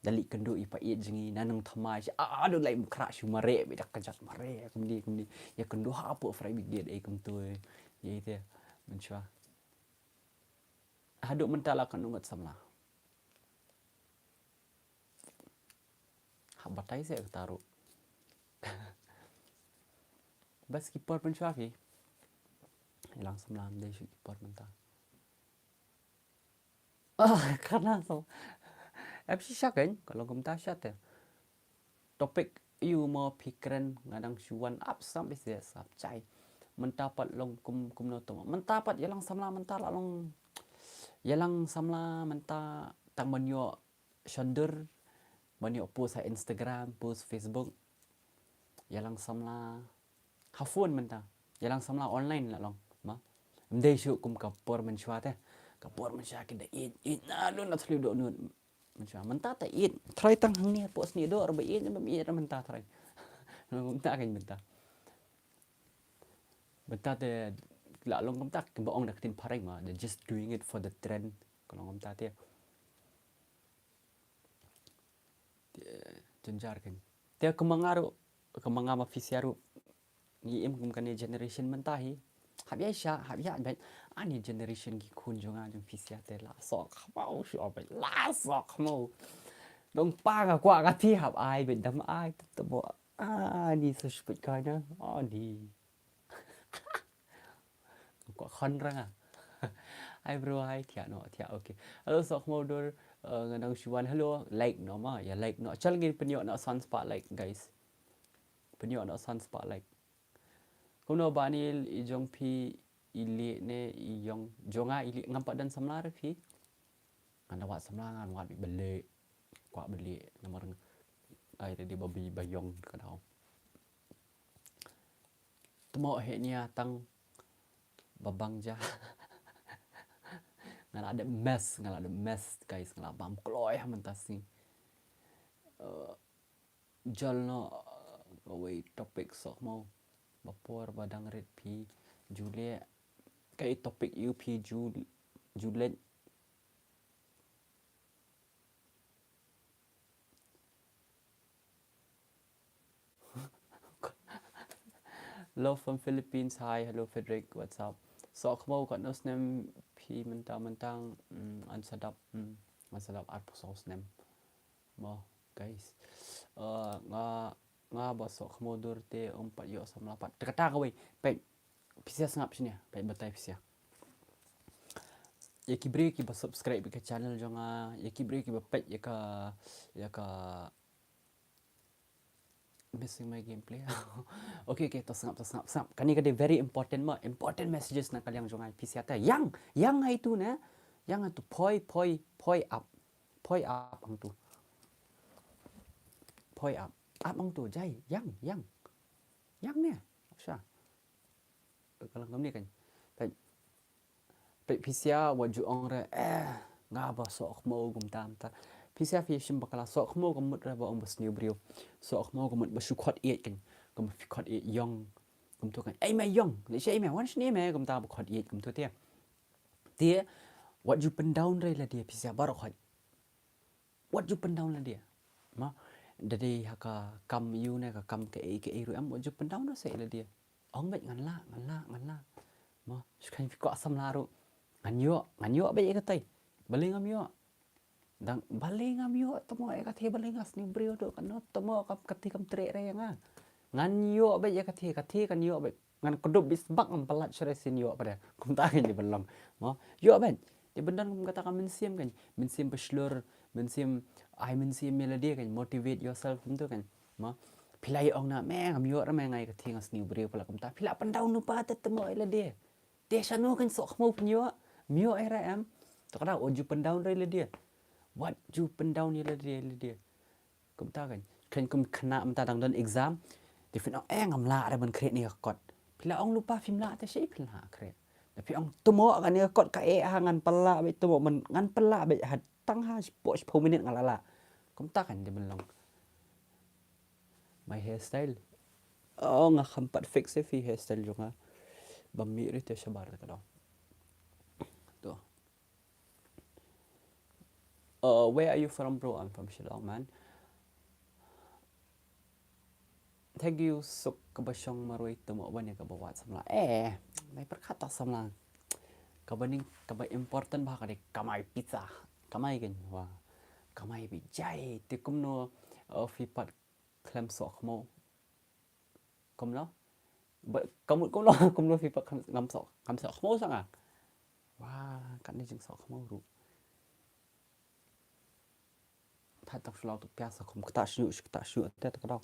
Da leit kynduh i paieit jong ngi, na nang thymmai shu, ah, ah, da leit mkhra shu mareh, beit da kjat mareh, kumne, kumne. Ïa kynduh hapoh fire brigade, ei kumtu, ei. Ïa te, mynshuwa. Haduh mynta la katno ngut samla. Hap batai se kata ruh. Best ki por mynshuwa phi. Ïalang samla ym dei shuh ki por mynta. Ah, khana so. Em shisha kan, ka long kumta shisha te. Topic aiu mo phi kren, nga dang shu wan ap sam bise sap chai. Mynta pat long kum, kumno to. Mynta pat ïalang samla mynta la long. Ïalang samla mynta tang ban ïoh shondur, ban ïoh post ha Instagram, post Facebook. Ïalang samla ha phone mynta. Ïalang samla online la long. Ma. Ym dei shuh kum ka por mynshuwa te. Ka por mynshuwa ki da ïeit, ïeit naduh na thliew dohnud. Mynshuwa mynta te ïeit. Tharai tang hangne hapoh snieh doh ruh ba ïeit, ba ïeit ruh mynta tharai. Mynta kan mynta. Mynta te la long kumta, kumba ong da ka ktien phareng ma, they're just doing it for the trend. Ka long kumta te. Te, jynjar kan. Te kumba nga ruh, kumba nga ma phi sha ruh. Ngi im kum kane generation mynta hi. Hap ïa sha, hap ïa beit. Ani generation ki khun jong nga jong phi sha te la soh khmaw shu beit. La soh khmaw. Dang pa nga kwah ka ti hap ai beit dam ai te te bo. Ani sa shu beit ka na. Ani. Kwah khon rang ah. Hi bro, hi, thiah noh, thiah, okay. Hello, soh khmaw dur, eh, nga dang shu wan, hello, like noh ma, ïa like noh. Chal ngin pynïoh noh san spah like, guys. Pynïoh noh san spah like. Kumno Bah Neil, i jong phi i lieh ne i ïong, jong nga i lieh, ngam pat don samla re phi. Ngan da wad samla ngan wad beit ba lieh. Kwah ba lieh namar ai da dei ba bi ba ïong ka daw. Tmoh heh nia tang ba bang ja. Nga la dep mess, nga la dep mess, guys, nga la bam kloi ha mynta sngi. Eh, jal no, eh, kawei topic sohkhmaw. Ba por ba dang rit phi ju leh. Kaei topic ïa phi ju, ju leh. Love from Philippines. Hi, hello Frederick, what's up? Sohkhmaw katno snem phi mynta mynta? Mm, ngan sa dap, mm, ngan sa dap arphew saw snem. Mo, guys. Eh, nga, nga ba sohkhmaw dur te ym pat ïoh samla pat. Te kata kawei, peit. Phi sa sngap shane, peit batai phi sa. Ïa ki briew kiba subscribe ïa ka channel jong nga, ïa ki briew kiba peit ïa ka, ïa ka Missing my gameplay. Okay, okay, to sngap, to sngap, sngap. Kane ka dei very important mo, important messages na ka liang jong nga, phi sa te. Ïang, ïang hangtu ne. Ïang hangtu, phoi, phoi, phoi ap. Phoi ap hangtu. Phoi ap. Ap hangtu, jai, ïang, ïang. Ïang ne. Sha. Ka long kumne kan. Peit. Peit phi sa wat ju ong re, eh, nga ba sohkhmaw kumta kumta. Phi sa phi shim bakla, sohkhmaw ka mut re ba ong ba sniew briew. Sohkhmaw ka mut ba shu khot ïeit kan. Ka mut phi khot ïeit ïong. Kumta kan. Ei me ïong. Lehse ei me, wan shane me, kumta ba khot ïeit kumta te. Te, wat ju pyndown re lade phi sa baroh khot. Wat ju pyndown lade. Ma, da dei ha ka kam ïu ne ka kam kaei kaei ruh em, wat ju pyndown ruh sa ïa lade. Ong beit ngan lah, ngan lah, ngan lah. Ma, shu khein phi kwah samla ruh. Ngan ïoh, ngan ïoh beit ïa katai. Balei ngam ïoh? Dang balei ngam ïoh, te mo ïa katai balei nga sniew briew ruh, kano te mo ka, katai kam treh re ïa nga. Ngan ïoh beit ïa katai, katai kan ïoh beit. Ngan kdup beit sbak ngam palat shuh re sien ïoh pat re. Kumta kan dei ban long. Mo, ïoh beit. Dei ban don kum kata ka mynsiem kan. Mynsiem ba shlur, mynsiem, ai mynsiem ïa lade kan. Motivate yourself kumta kan. Mo, phi la ïa ong na me ngam ïoh re me, nga ïa katai nga sniew briew palat kumta. Phi la pyndown lypa te te mo ïa lade. Te shano kan sohkhmaw pynïoh. Ym ïoh ei re em. Te ka dei wat ju pyndown re ïa lade. Wat ju pyndown ïa lade, ïa lade. Kumta kan. Kan kum khynnah mynta dang don exam. Te phin ong, eh, ngam lah re ban create ne ka kot. Phi la ong lypa phim lah te shaei phin lah create. Te phi ong te mo kane ka kot ka eh ha, ngan pynlah beit te mo, ngan pynlah beit ha, tang ha shiphew, shiphew minit nga la lah. Kumta kan dei ban long. My hairstyle. Oh, nga kham pat fix ïa phi hairstyle jong nga. Ba mih re te shabar te ka dei. To. Uh, where are you from, bro? I'm from Shillong, man. Thank you, suk kaba shong marwei te mo wan ïa kaba wad samla. Eh, nai pyrkhat ta samla. Kaba ning, kaba important ba ka dei kamai pisa. Kamai kan, wa. Kamai bi jai. Te kumno, uh, phi pat khlem sohkhmaw. Kumno? Ba, kumno, kumno, kumno phi pat khlem, ngam soh, ngam sohkhmaw sa nga. Wa, kane jingsohkhmaw ruh. Tha tak shu lau tu pia sa kum kata shu, kata shu, te ta ka dei.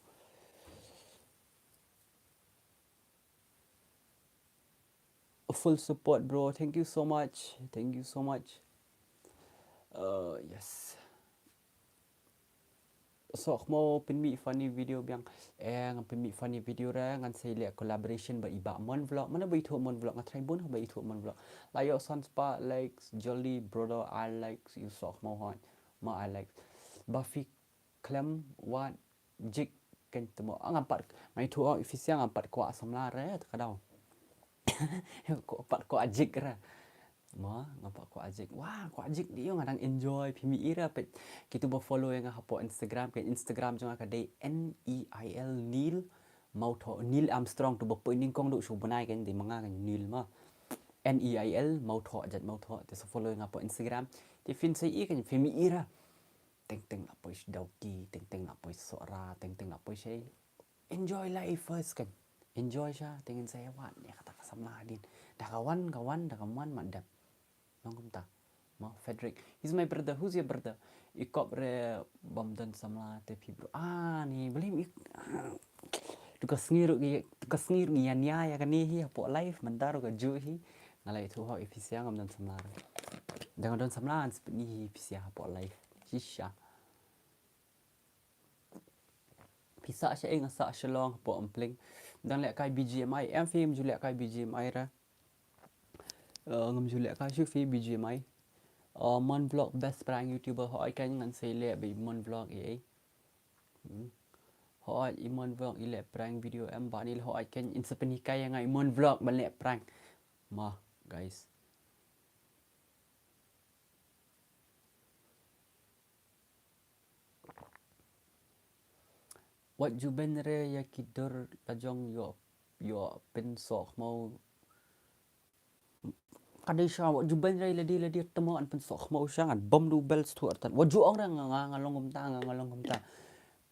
Full support, bro. Thank you so much. Thank you so much. Uh, yes. Sohkhmaw pynmih funny video biang. Eh, ngan pynmih funny video re, ngan sa ïa leh collaboration bad i Bah Mon Vlog. Mano ba ithuh Mon Vlog, nga try bun ba ithuh Mon Vlog. La ïoh san spah likes, jolly brother, I likes, ïa sohkhmaw hoi. Ma I likes. Ba phi khlem wad jik kan te mo. Ah, ngam pat, nga ithuh ong phi sa ngam pat kwah samla re, te ka dei. Kwah pat kwah jik re. Mo, ngam pat kwah jik. Wah, kwah jik dei ïoh nga dang enjoy phi mih ira peit. Kitu ba follow ïa nga hapoh Instagram, kan Instagram jong nga ka dei N E I L Neil Mawthoh, Neil Armstrong tu ba poi nyngkong duh shu bnai kan dei ma nga kan Neil ma. N E I L Mawthoh, jait Mawthoh, te sa follow ïa nga hapoh Instagram. Te phin sa ïohi kan phi mih ira. Teng teng la poi sha Dawki, teng teng la poi Sohra, teng teng la poi sha. Enjoy life first kan. Enjoy sha, teng in sa ïa wad ïa kata ka samla hadien. Da ka wan, ka wan, da kam wan, mat dep. Long kumta. Ma Frederick. He's my brother. Who's your brother? I kop re bym don samla te phi bro. Ah, ni, blim i. Tu ka sngi ruh ki, tu ka sngi ruh ngi ïa nia ïa kane hi hapoh live, mynta ruh ka juh hi. Nga la ithuh hok ïa phi sa ngam don samla re. Da nga don samla ngan sa pyni hi ïa phi sa hapoh live. Shisha. Phi sah shaei? Nga sah Shillong hapoh Umpling. Dang lehkai B G M I, em phi ym ju lehkai B G M I re. Eh, ngam ju leh ka shu phi B G M I. Eh, Mon Vlog best prank YouTuber, hooid kan ngan sa leh ba i Mon Vlog i ei. Hmm. Hooid i Mon Vlog i leh prank video em, ba ni hooid kan in sa pynhikai ïa nga i Mon Vlog ban leh prank. Ma, guys. Wat ju beiñ re ïa ki dur la jong ïoh, ïoh pynsoh khmaw. Ka dei sha wat ju beiñ re lade lade tamo an pynsoh khmaw sha ngan bom du bel stu artat. Wat ju ong re nga nga nga long kumta nga nga long kumta.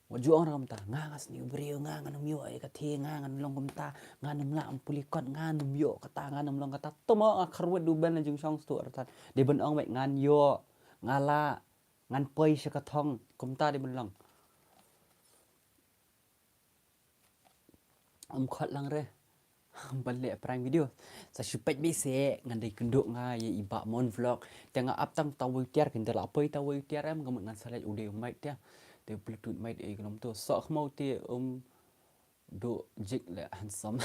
Wat ju ong re kumta nga nga sniew briew nga nga num ïoh ïa ka thie nga nga long kumta nga num lah ym puli kot nga num ïoh kata nga num long kata tamo nga kharwet du bel na jingshong stu artat. Dei ban ong beit ngan ïoh nga lah ngan poi sha ka thong kumta dei ban long. Ym khot lang re ban leh prank video. Sa shu peit beit se ngan dei kynduk nga ïa i Bah Mon Vlog. Te nga ap tang tawei tiar kin da la poi tawei tiar em nga mut ngan sa leit u dei u mait te. Te Bluetooth mait ei khlem to soh khmaw te um du jik le handsome.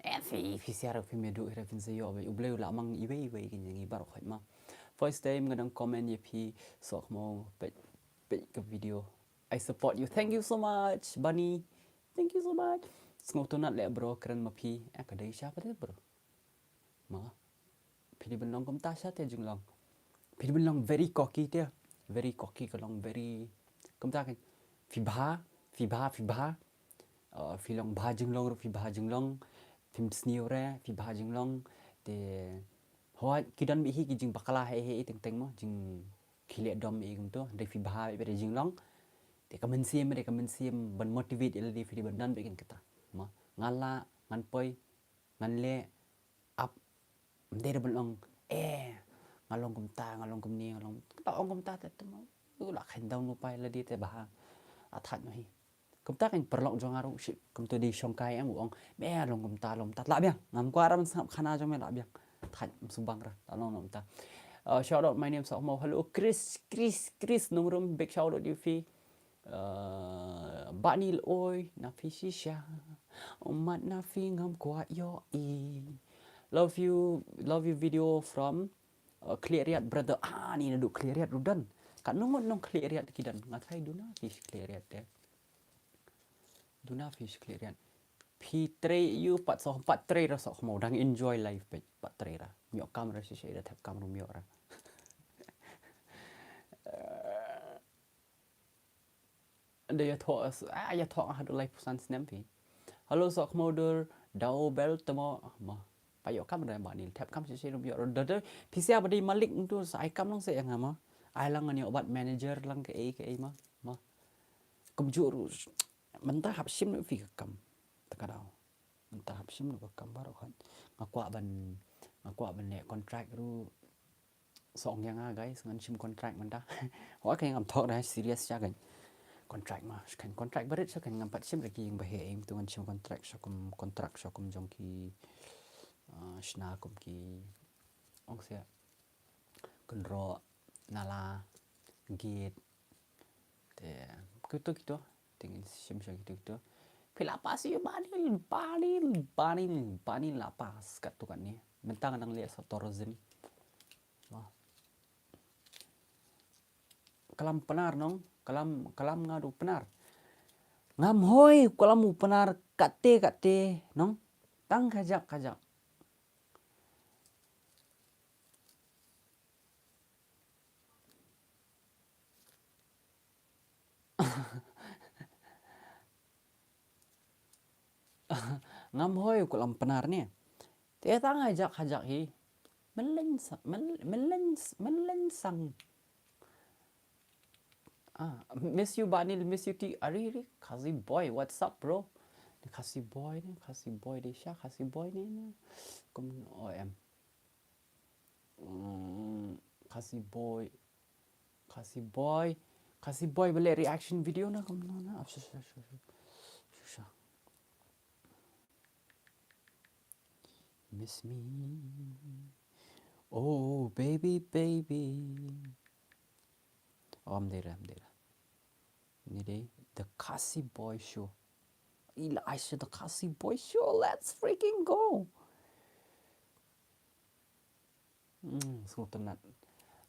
Eh phi phi siar phi me du ira phin sa ïoh beit u blei u la mang iwei iwei kin ngi bar khoit ma. First time nga dang comment ïa phi soh khmaw peit peit ka video. I support you. Thank you so much, Bunny. Thank you so much. Sngewtynnat leh bro, kren ma phi. Eh, ka dei sha pat bro. Ma. Phi dei ban long kumta sha te jinglong. Phi dei ban long very cocky te. Very cocky ka long very kumta kan. Phi bha, phi bha, phi bha. Uh, phi long bha jinglong ruh phi bha jinglong. Phim sniew re, phi bha jinglong. Te hooid ki don beit hi ki jingbakla hei hei teng teng mo jing khie leh dom ei kumto, hynrei phi bha beit re jinglong. Te ka mynsiem re ka mynsiem ban motivate ïa lade phi dei ban don beit kan kata. Mo, ngan lah, ngan poi, ngan leh, ap, ym dei re ban ong, eh, nga long kumta, nga long kumne, nga long, kata ong kumta te te mo. U la khein down u pai lade te bha. Athat noh hi. Kumta kan paralok jong nga ruh shi kumta dei shongkai em u ong me long kumta long kumta la biang ngam kwah ra ban sngap khana jong me la biang. Thait ym subang ra la long kumta. Uh, shout out my name Sok Mo. Hello Chris, Chris, Chris Nongrum, big shout out ïa phi. Uh, Banil oi na phi shisha. Umat na phi ngam kwah ïoh i. Love you, love you video from uh, Khliehriat brother. Ah ni naduh Khliehriat ruh don. Katno ngut nong Khliehriat ki don. Nga tharai duna phi Khliehriat te. Duna phi Khliehriat. Phi trei ïa u pat soh pat trei ra Sok Mo dang enjoy life peit pat trei ra. Mioh kam ra shisha da thep kam ruh mioh ra. Da ïathoh ah ïathoh nga haduh laiphew san snem phi. Hello Sok Mo dur da u bel temo mo. Pa ïoh kam da Banil thep kam shisha ruh ïoh da da phi sia ba dei malik ntu sa ai kam long sa ïa nga mo. Ai lang ngan ïoh bat manager lang kaei kaei mo. Mo. Kumjuh ruh mynta hap shim ruh phi ka kam. Te ka daw. Mynta hap shim ruh ka kam baroh hoi. Nga kwah ban nga kwah ban leh contract ruh. Song ïa nga guys ngan shim contract mynta. Hoi ka ngam thok da serious sha kan. Contract ma sha kan contract barit sha kan ngam pat shim ruh ki ïing ba heh ïing tu ngan shim contract sha kum contract sha kum jong ki. Ah, shna kum ki. Ong sia. Kynroh, nala, gate. Te kito kito te ngin shim sha kito kito. Phi la pass ïa Banil, Banil, Banil, Banil la pass katto katne. Mynta nga dang leh sa tourism. Wah. Kalam Pnar nong, kalam kalam nga du Pnar. Ngam hoi kalam u Pnar kate kate nong. Tang kajak kajak. Ngam hoi u kalam Pnar ne. Te tang hajak hajak hi. Melen sa-, mel-, melen s-, melen sang. Ah, miss you Banil, miss you too. Ari, ari, Khasi boy, what's up, bro? Khasi boy ne, Khasi boy de sha, Khasi boy ne, ne. Kum O M. Mm, Khasi boy. Khasi boy. Khasi boy ba leh reaction video na kum na. Ah, sha, sha, sha, sha. Sha, sha. Miss me. Oh, baby, baby. Oh, ym dei re, ym dei re. Ni dei The Khasi Boy Show. Ila Aisha The Khasi Boy Show. Let's freaking go. Mm, sngewtynnat.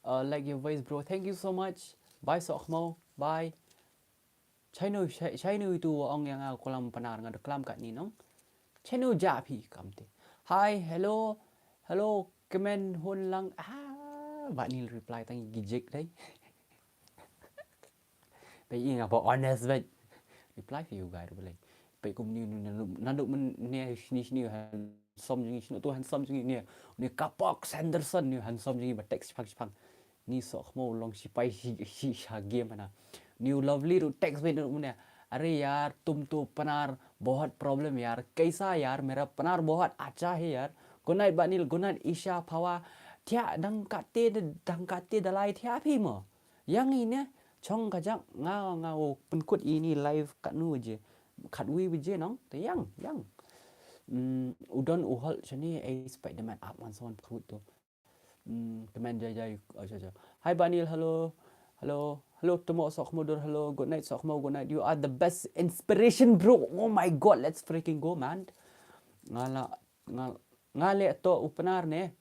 Uh, like your voice, bro. Thank you so much. Bye, Sohkhmo. Bye. Shainu, shai-, shainu itu ong ïa nga kolam Pnar, nga da klam katni nong. Shainu ja phi kamte. Hi, hello. Hello, kmen hun lang. Ah, Bah Nil reply tang gijik dai. Peit nga ba honest beit. Reply for you guys, beit. Peit kum ni, ni, ni, naduh mynne shini, shini handsome jong ngi, shini tu handsome jong ngi, ni. Ni Kapok Sanderson ni handsome jong ngi ba text shipang shipang. Ni Sohkhmo long sipai shi, shi sha game na. Ni u Lovely ruh text beit naduh mynne. अरे यार, तुम तो पनार बहुत प्रॉब्लम यार, कैसा यार, मेरा पनार बहुत अच्छा है यार. Good night Bah Nil, good night Isha Phawa. Thiah dang kate, dang kate da lai thiah phi mo. Ïa ngi ne, chong ka jaka nga, nga u pynkut ïa ini live katno baje. Khatwei baje nong, te ïang, ïang. Mm, u don u hol shane ei Spiderman ap ngan sa wan pynkut tu. Mm, kmen jai jai, oh, jai jai. Hi Bah Nil, hello. Hello. Hello, Tomo Sohkhmo dur, hello. Good night Sohkhmo, good night. You are the best inspiration, bro. Oh my God, let's freaking go, man. Nga la, nga, nga leh to u Pnar ne.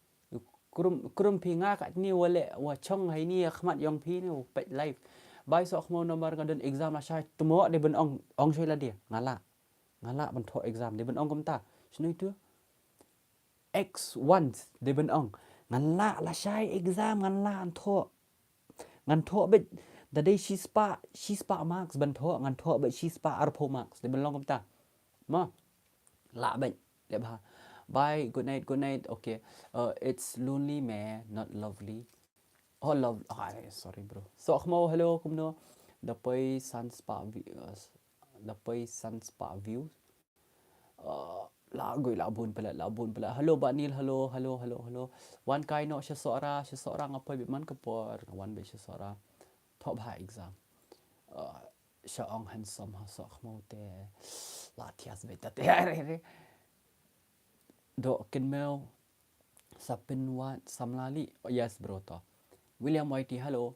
Krum, krum phi nga katni wa leh wa chong ha ini ïa khmat jong phi ne u peit live. Bye Sohkhmo, namar nga don exam lashai. Tomo dei ban ong, ong shoi lade. Nga lah. Nga lah ban thoh exam dei ban ong kumta. Shano itu? X one dei ban ong. Ngan lah lashai exam, ngan lah ban thoh. Ngan thoh beit da dei shispah, shispah marks ban thoh, ngan thoh beit shispah arphew marks. Dei ban long kumta. Mo. Lah beit. Leh bha. Bye, good night, good night. Okay. Uh, it's lonely me, not lovely. Oh, love. Ah, eh, sorry, bro. Sohkhmo, hello, kumno? Da poi san spah vi-, uh, da poi san spah view. Uh, la goi la bun pala, la bun pala. Hello, Bah Nil, hello, hello, hello, hello. Wan kai noh sha Sohra, sha Sohra nga poi beit man ka por, nga wan beit sha Sohra. Thoh bha exam. Uh, sha ong handsome ha Sohkhmo te. La thias beit ta te. Doh kynmaw sa pynwad samla li. Oh, yes, bro, to. William Y T, hello.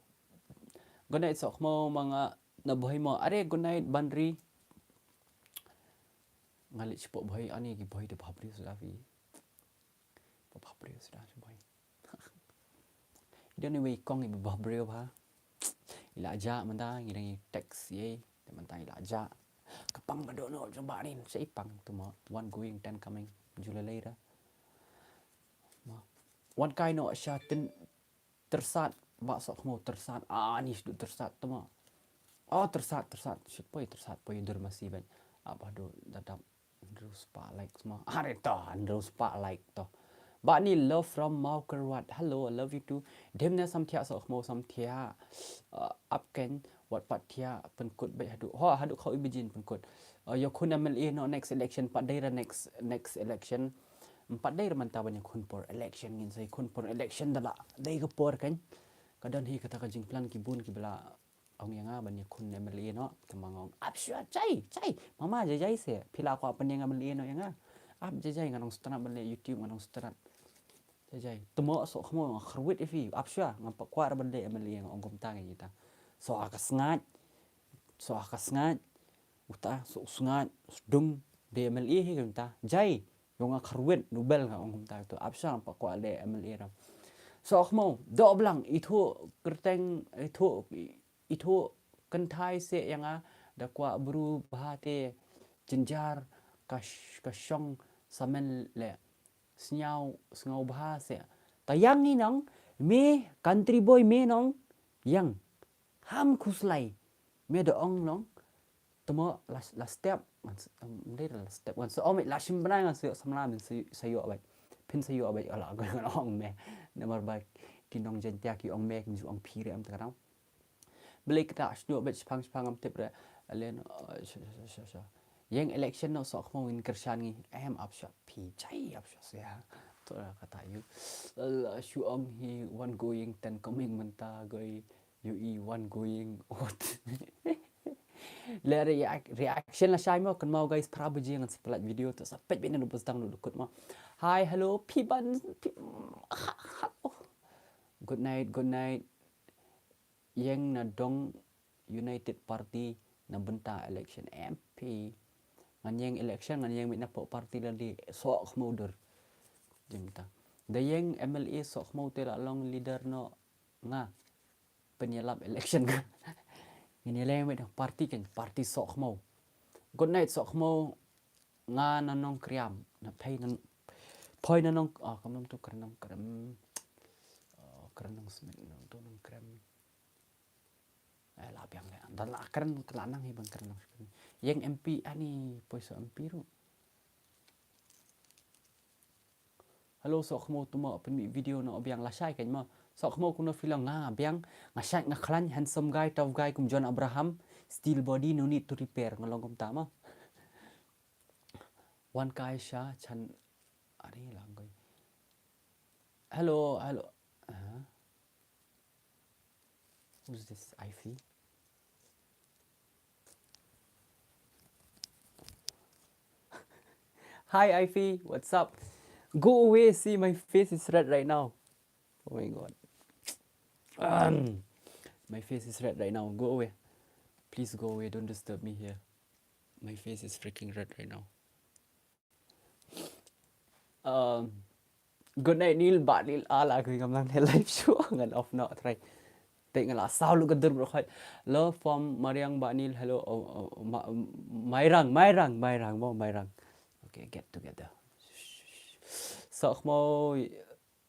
Good night Sohkhmo, ma nga na Bhoi mo. Are, good night Banri. Nga leit shapoh Bhoi, ani ki Bhoi te bha briew suda phi. Bha briew suda ki Bhoi. Ida ni wei kong i bha briew bha. I la jah mynta ngi dang i text ïa i. Te mynta i la jah. Ka pang ba dohnud jong Bah Nil, sa i pang tu mo. One going, ten coming. Ju lei lei ra. Mo. Wan kai noh sha Tyrsad, Bah Sohkhmo, Tyrsad. Ah, ni shu Tyrsad tu mo. Oh, Tyrsad, Tyrsad. Shit poi, Tyrsad poi, dur masi beit. Apa do dadap. Hynriew spah likes mo. Are to, hynriew spah like to. Bah Nil, love from Mawkyrwat. Hello, I love you too. Dem ne sam thiah Sohkhmo, sam thiah. Uh, ap ken, wat pat thiah pynkut beit haduh. Ho, haduh khaw i bijin pynkut. Uh, ïa khun M L A noh next election, pat dei ra next, next election. Pat dei ra mynta ban ïa khun por election, ngin sa ïa khun por election da la dei ka por kan. Ka don hi kata ka jingplan ki bun ki ba la ong ïa nga ban ïa khun M L A noh, te ma nga ong ap shuwa, jai, jai. Mama, jai jai se, phi la kwah pynïeng M L A noh ïa nga. Ap jai jai, ngan ong sngewtynnat ban leh YouTube, ngan ong sngewtynnat. Jai jai. Te mo Sohkhmo, nga kyrwit ïa phi, ap shuwa, ngam pat kwah ban leh M L A, nga ong kumta ïa kita. Soh ha ka sngaid. Soh ha ka sngaid. Uta, soh u sngaid, sdung, dei M L A hi kumta. Jai. Ïa nga kyrwit, nubel nga ong kumta tu. Ap shuwa, ngam pat kwah leh M L A ra. Sohkhmo, doh blang, ithuh kyrteng, ithuh, ithuh kynthai se ïa nga, da kwah bru bha te, jynjar ka sh-, ka shong samen leh. Sngew, sngew bha se. Ta ïang i nong, me country boy me nong, ïang. Ham khuslai. Me da ong nong. Te mo la, la step, ngan s-, em, dei la step, ngan sa ong, la shim bnai ngan sa ïoh samla, men sa, sa ïoh beit. Phin sa ïoh beit, ala, ngan ong me. Namar ba ki nong Jaintia ki ong me, kin ju ong phi re em te ka nong. Balei kita shñiuh beit shipang shipang ngam tip re. Alen, uh, sha, sha, sha, sha. Ïeng election noh Sohkhmo ngin kyrshan ngi. Em ap sha phi, jai ap sha sia. To la kata ïu. Ala shu ong hi one going, ten coming mynta goi. Ïu i one going. Ot. Le react, reaction lashai mo, kynmaw guys, phra baje ngan sa pyllait video to sa peit beit na u ba sdang na u dukut mo. Hi, hello, phi ban, phi, ha, ha, oh. Good night, good night. Ïeng na dong United Party na bynta election M P. Ngan ïeng election, ngan ïeng beit na poh party lade, Sohkhmo dur. Jingta. Da ïeng M L A Sohkhmaw te la long leader noh nga. Pynïalap election. Ngin ïaleh met party kan, party Sohkhmaw. Good night Sohkhmaw. Nga na Nongkrem. Na phai na, phai na Nong, ah, kam nam tu Kren Nongkrem. Oh, Kren Nongsmit nam tu Nongkrem. Eh, la biang le. Da la kren, la nang hi ban kren nang. Ïeng M P ani, poi Soh M P ruh. Hello Sohkhmaw, to mo pynmih video noh biang, lashai kan mo. Sohkhmaw, kumno phi long? Nga biang, nga shait nga khlaiñ, handsome guy, tough guy kum John Abraham, steel body, no need to repair, nga long kumta mo. Wan kai sha chan, ari lang koi. Hello, hello. Huh? Who's this, Ivy? Hi, Ivy. What's up? Go away. See, my face is red right now. Oh my God. Um, my face is red right now. Go away. Please go away. Don't disturb me here. My face is freaking red right now. Um, good night, Neil, Bah Neil. Ala, aku ngam lang live show. Ngan off noh, try. Te nga la saw lu ka dur bro khai. Love from Mariang, Bah Neil. Hello. Oh, oh, Ma-, Mairang, Mairang, Mairang, mo, Mairang. Okay, get together. Sohkhmaw,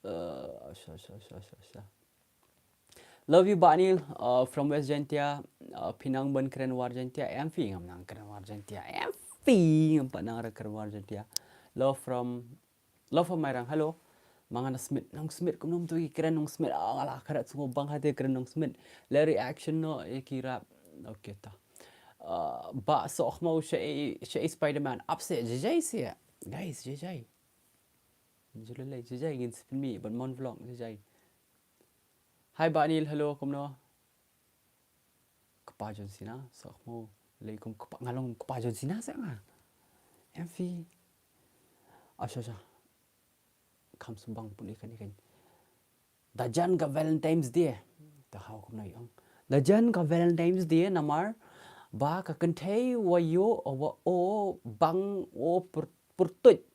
uh, sha, sha, sha, sha, sha. Love you, Bah Neil, uh, from West Jaintia. Uh, phi nang ban kren war Jaintia? Em phi, ngam nang kren war Jaintia. Em phi, ngam pat nang kren war Jaintia. Love from, love from Mairang. Hello. Ma nga na Smit, Nongsmit, kumno tu ki kren Nongsmit? Ah, nga la kren sngewbha bang hate kren Nongsmit. Le reaction noh ïa ki rap. Okay ta. Uh, Bah Sohkhmaw, sha i, sha i Spider-Man. Ap seh, jai jai seh. Guys, jai jai. Jai lei, jai jai, ngin sa pynmih ban mon vlog, jai jai. Hi Bah Neil, hello, kumno? Kpa John Cena, Sohkhmaw, lei kum kpa, nga long kpa John Cena seh nga. Em phi. Ah, sha, sha. Kham sngewbha pun ikan, ikan. Da jan ka Valentine's Day. Da haw kumno ïong. Da jan ka Valentine's Day namar ba ka kynthei wa ïoh wa o bang o pur-, pyrtuit.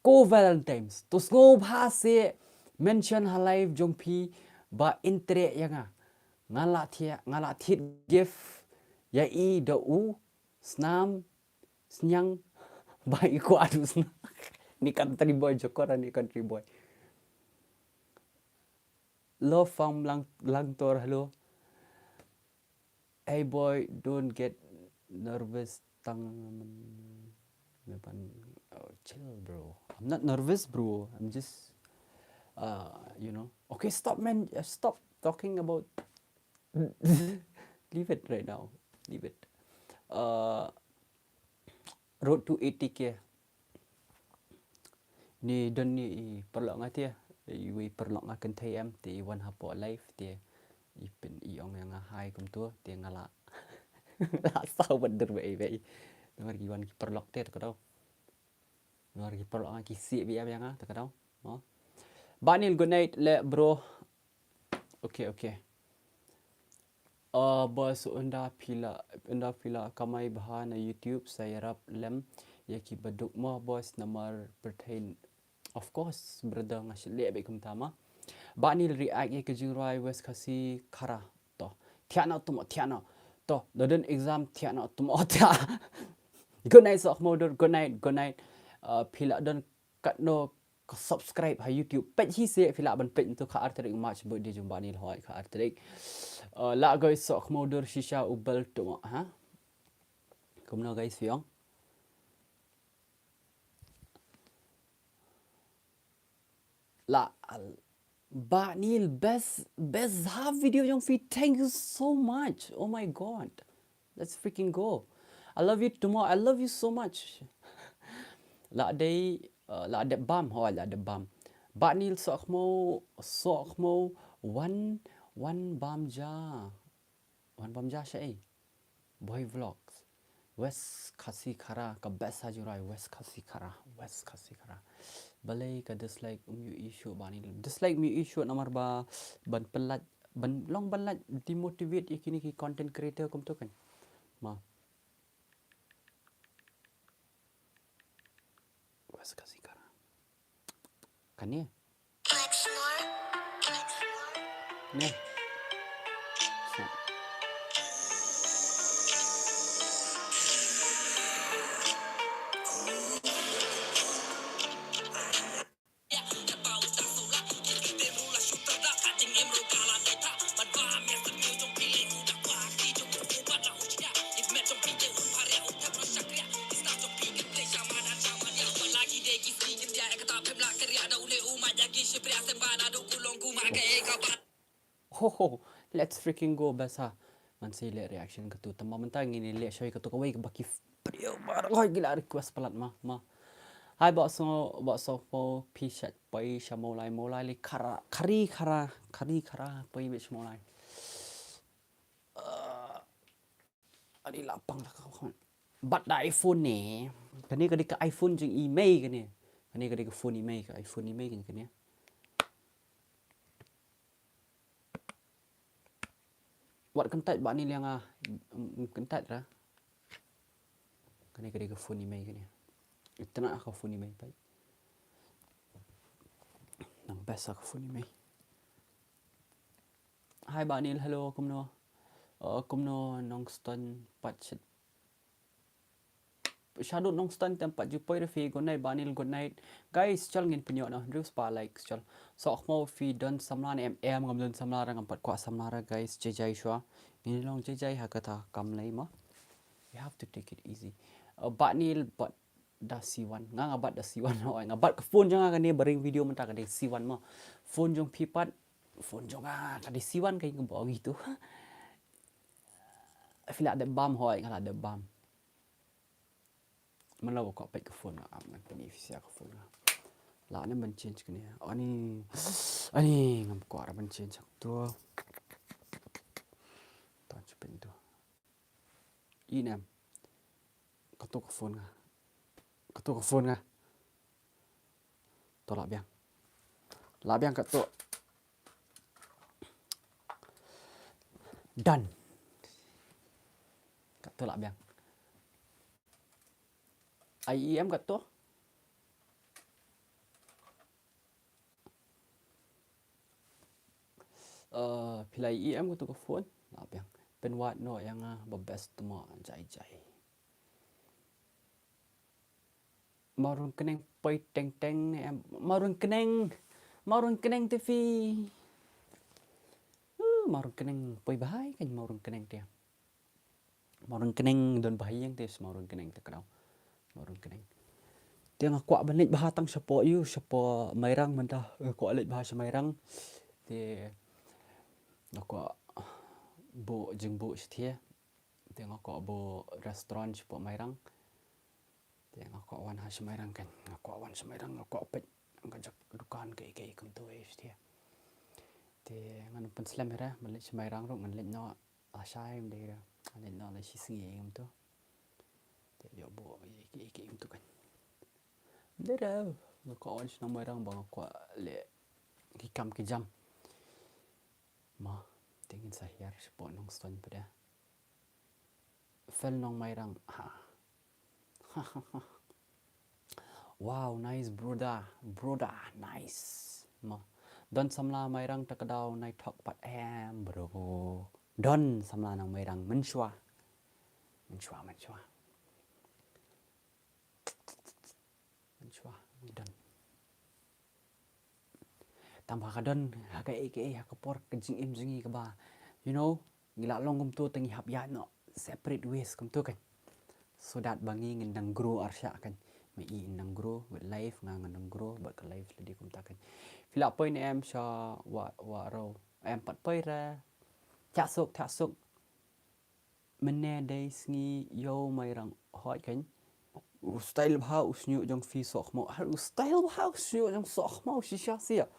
Ko Valentine's, to sngewbha seh mention ha live jong phi ba in treh ïa nga. Nga la thied, nga la thied gift ïa i da u snam sniang ba i kwah du sniang. Ni country boy jokor, ni country boy. Love from Lang-, Langtor, hello. Hey boy, don't get nervous tang. Oh, chill, bro. I'm not nervous, bro. I'm just, uh, you know. Okay, stop, man. Uh, stop talking about. Leave it right now. Leave it. Uh, Road to eighty K. Ni don ni i paralok nga te, i wei paralok nga kynthei em, te i wan hapoh live te, i pyn, i ong ïa nga hi kumtu, te nga la, la saw bad dur ba i, ba i. Namar ki wan ki paralok te, te ka dau. Namar ki paralok nga ki sih ba i ïa nga, te ka dau. Mo. Bah Neil, good night le bro. Okay, okay. Uh, boss, ynda phi la, ynda phi la kamai bha na YouTube, sa ïarap lem ïa ki baduk mo, boss, namar pyrthei. Of course, brother, nga shu leh bad kumta ma. Bah Neil, react ïa ka jingrwai West Khasi Khara. To. Thiah na tumo, thiah na. To, da don exam, thiah na tumo, thiah. Good night, Sohkhmaw dur, good night, good night. Uh, phi la don katno ka subscribe ha YouTube. Peit hi seh, phi lah ban peit ntu ka ar tarik March, birthday jong Bah Neil, hoi, ka ar tarik. Uh, lah guys, Sohkhmaw dur shisha u bel tu, ha? Kumno guys, phi ong? Lah, al-, Bah Neil, best, best ha video jong phi. Thank you so much. Oh my God. Let's freaking go. I love you tomorrow. I love you so much. Lah dei, uh, lah dep bam. Hoi, lah dep bam. Bah Neil, Sohkhmaw, Sohkhmaw, wan, wan bam ja. Wan bam ja sha ei. Boy Vlogs. West Khasi Khara, ka best ha jingrwai, West Khasi Khara, West Khasi Khara. Balei ka dislike um ïohi shuh Bah Neil. Dislike um ïohi shuh namar ba ban pynlait, ban long ban lait demotivate ïa kine ki content creator kumtu kan. Ma. West Khasi Khara. Kane. Ne. Ho, ho, let's freaking go, best ha. Ngan sa leh reaction katu, tangba mynta ngin leh shoi katu kawei kaba ki briew baroh ki la request palat ma, ma. Hai, Bah So, Bah So, phi shait poi sha Mawlai, Mawlai li khara, khari khara, khari khara, poi beit sha Mawlai. Ah, ani la pang la ka khon. Bat da iPhone ne. Kane ka dei ka iPhone jong i mei kane. Kane ka dei ka phone i mei, ka iPhone i mei kane, kane. Wat kyntait ba ni liang a, mm, kyntait ra. Kane ka dei ka phone i mei kane. Itna ka phone i mei pai. Nang best ka phone i mei. Hai Bah Nil, hello, kumno? Uh, kumno Nongstoiñ pat shit. Shadow Nongstoiñ tem pat ju poi re phi, good night Bah Nil, good night. Guys, chal ngin pynïoh noh hynriew spah like, chal. Soh khmaw phi don samla ne em? Em, ngam don samla re, ngam pat kwah samla re, guys. Jai jai shuwa. Ngin long jai jai ha kata kam lei ma. We have to take it easy. Uh, Bah Nil, bat da C one. Nga nga bat da C one. Oi, nga bat ka phone jong nga kane ba ring video mynta ka dei C one ma. Phone jong phi pat, phone jong nga ka dei C one, ka ïing ka bong itu. Phi la dep bam, hoi, nga la dep bam. Man la ko peit ka phone nga, ap ngan pyni phi sia ka phone nga. La ne ban change kane. Ani, ani ngam kwah ban change tu. Tan chupin tu. Inem. Katu ka phone nga. Katu ka phone nga. To lah biang. Lah biang katu. Done. Katu lah biang. I E M katu. Uh, phi la E M katu ka phone. Lah biang. Pynwad noh ïa nga ba best mo, jai jai. Marun Keneng poi teng teng ne em? Marun Keneng. Marun Keneng te phi. Uh, Marun Keneng poi bha ïa ka Marun Keneng te. Marun Keneng don bha ïa nga te, Marun Keneng te kadaw. Marun Keneng. Te nga kwah ban leit bha tang shapoh ïu, shapoh Mairang mynta, eh, kwah leit bha sha Mairang. Te nga kwah buh jingbuh shathie. Te nga kwah buh restaurant shapoh Mairang. Te nga kwah wan ha sha Mairang kan. Nga kwah wan sha Mairang, nga kwah peit nga jaka dukan kaei kaei kumtu ei shathie. Te ngan pynslem hi re, ban leit sha Mairang ruh ngan leit noh. Lashai ym dei re. Ngan leit noh la shi sngi kumtu. Te ïoh buh ïa kiei kiei kumtu kan. Ym dei re. Nga kwah wan sha Mairang ba nga kwah leh ki kam ki jam. Mo, te ngin sa hiar shapoh Nongstoiñ pat de. Fel Nongmairang. Ha. Wow, nice brother, brother, nice. Mo. Don samla Mairang ta kadaw nai thok pat em, bro. Don samla nang Mairang, mynshuwa. Mynshuwa, mynshuwa. Mynshuwa, don. Tang ba ka don ha kaei kaei ha ka por ka jingim jong ngi kaba, you know, ngi la long kumtu te ngi hap ïaid noh separate ways kumtu kan. So that ba ngi ngin dang grow arshah kan. Me i in dang grow with life, nga ngan dang grow bad ka life lade kumta kan. Phi la poi ne em sha Wah, Wah Rew? Em pat poi re. Thiah suk, thiah suk. Mynne dei sngi ïew Mairang hoi kan. U style bha u shñiuh jong phi Sohkhmaw. Har u style bha u shñiuh jong Sohkhmaw shisha sia.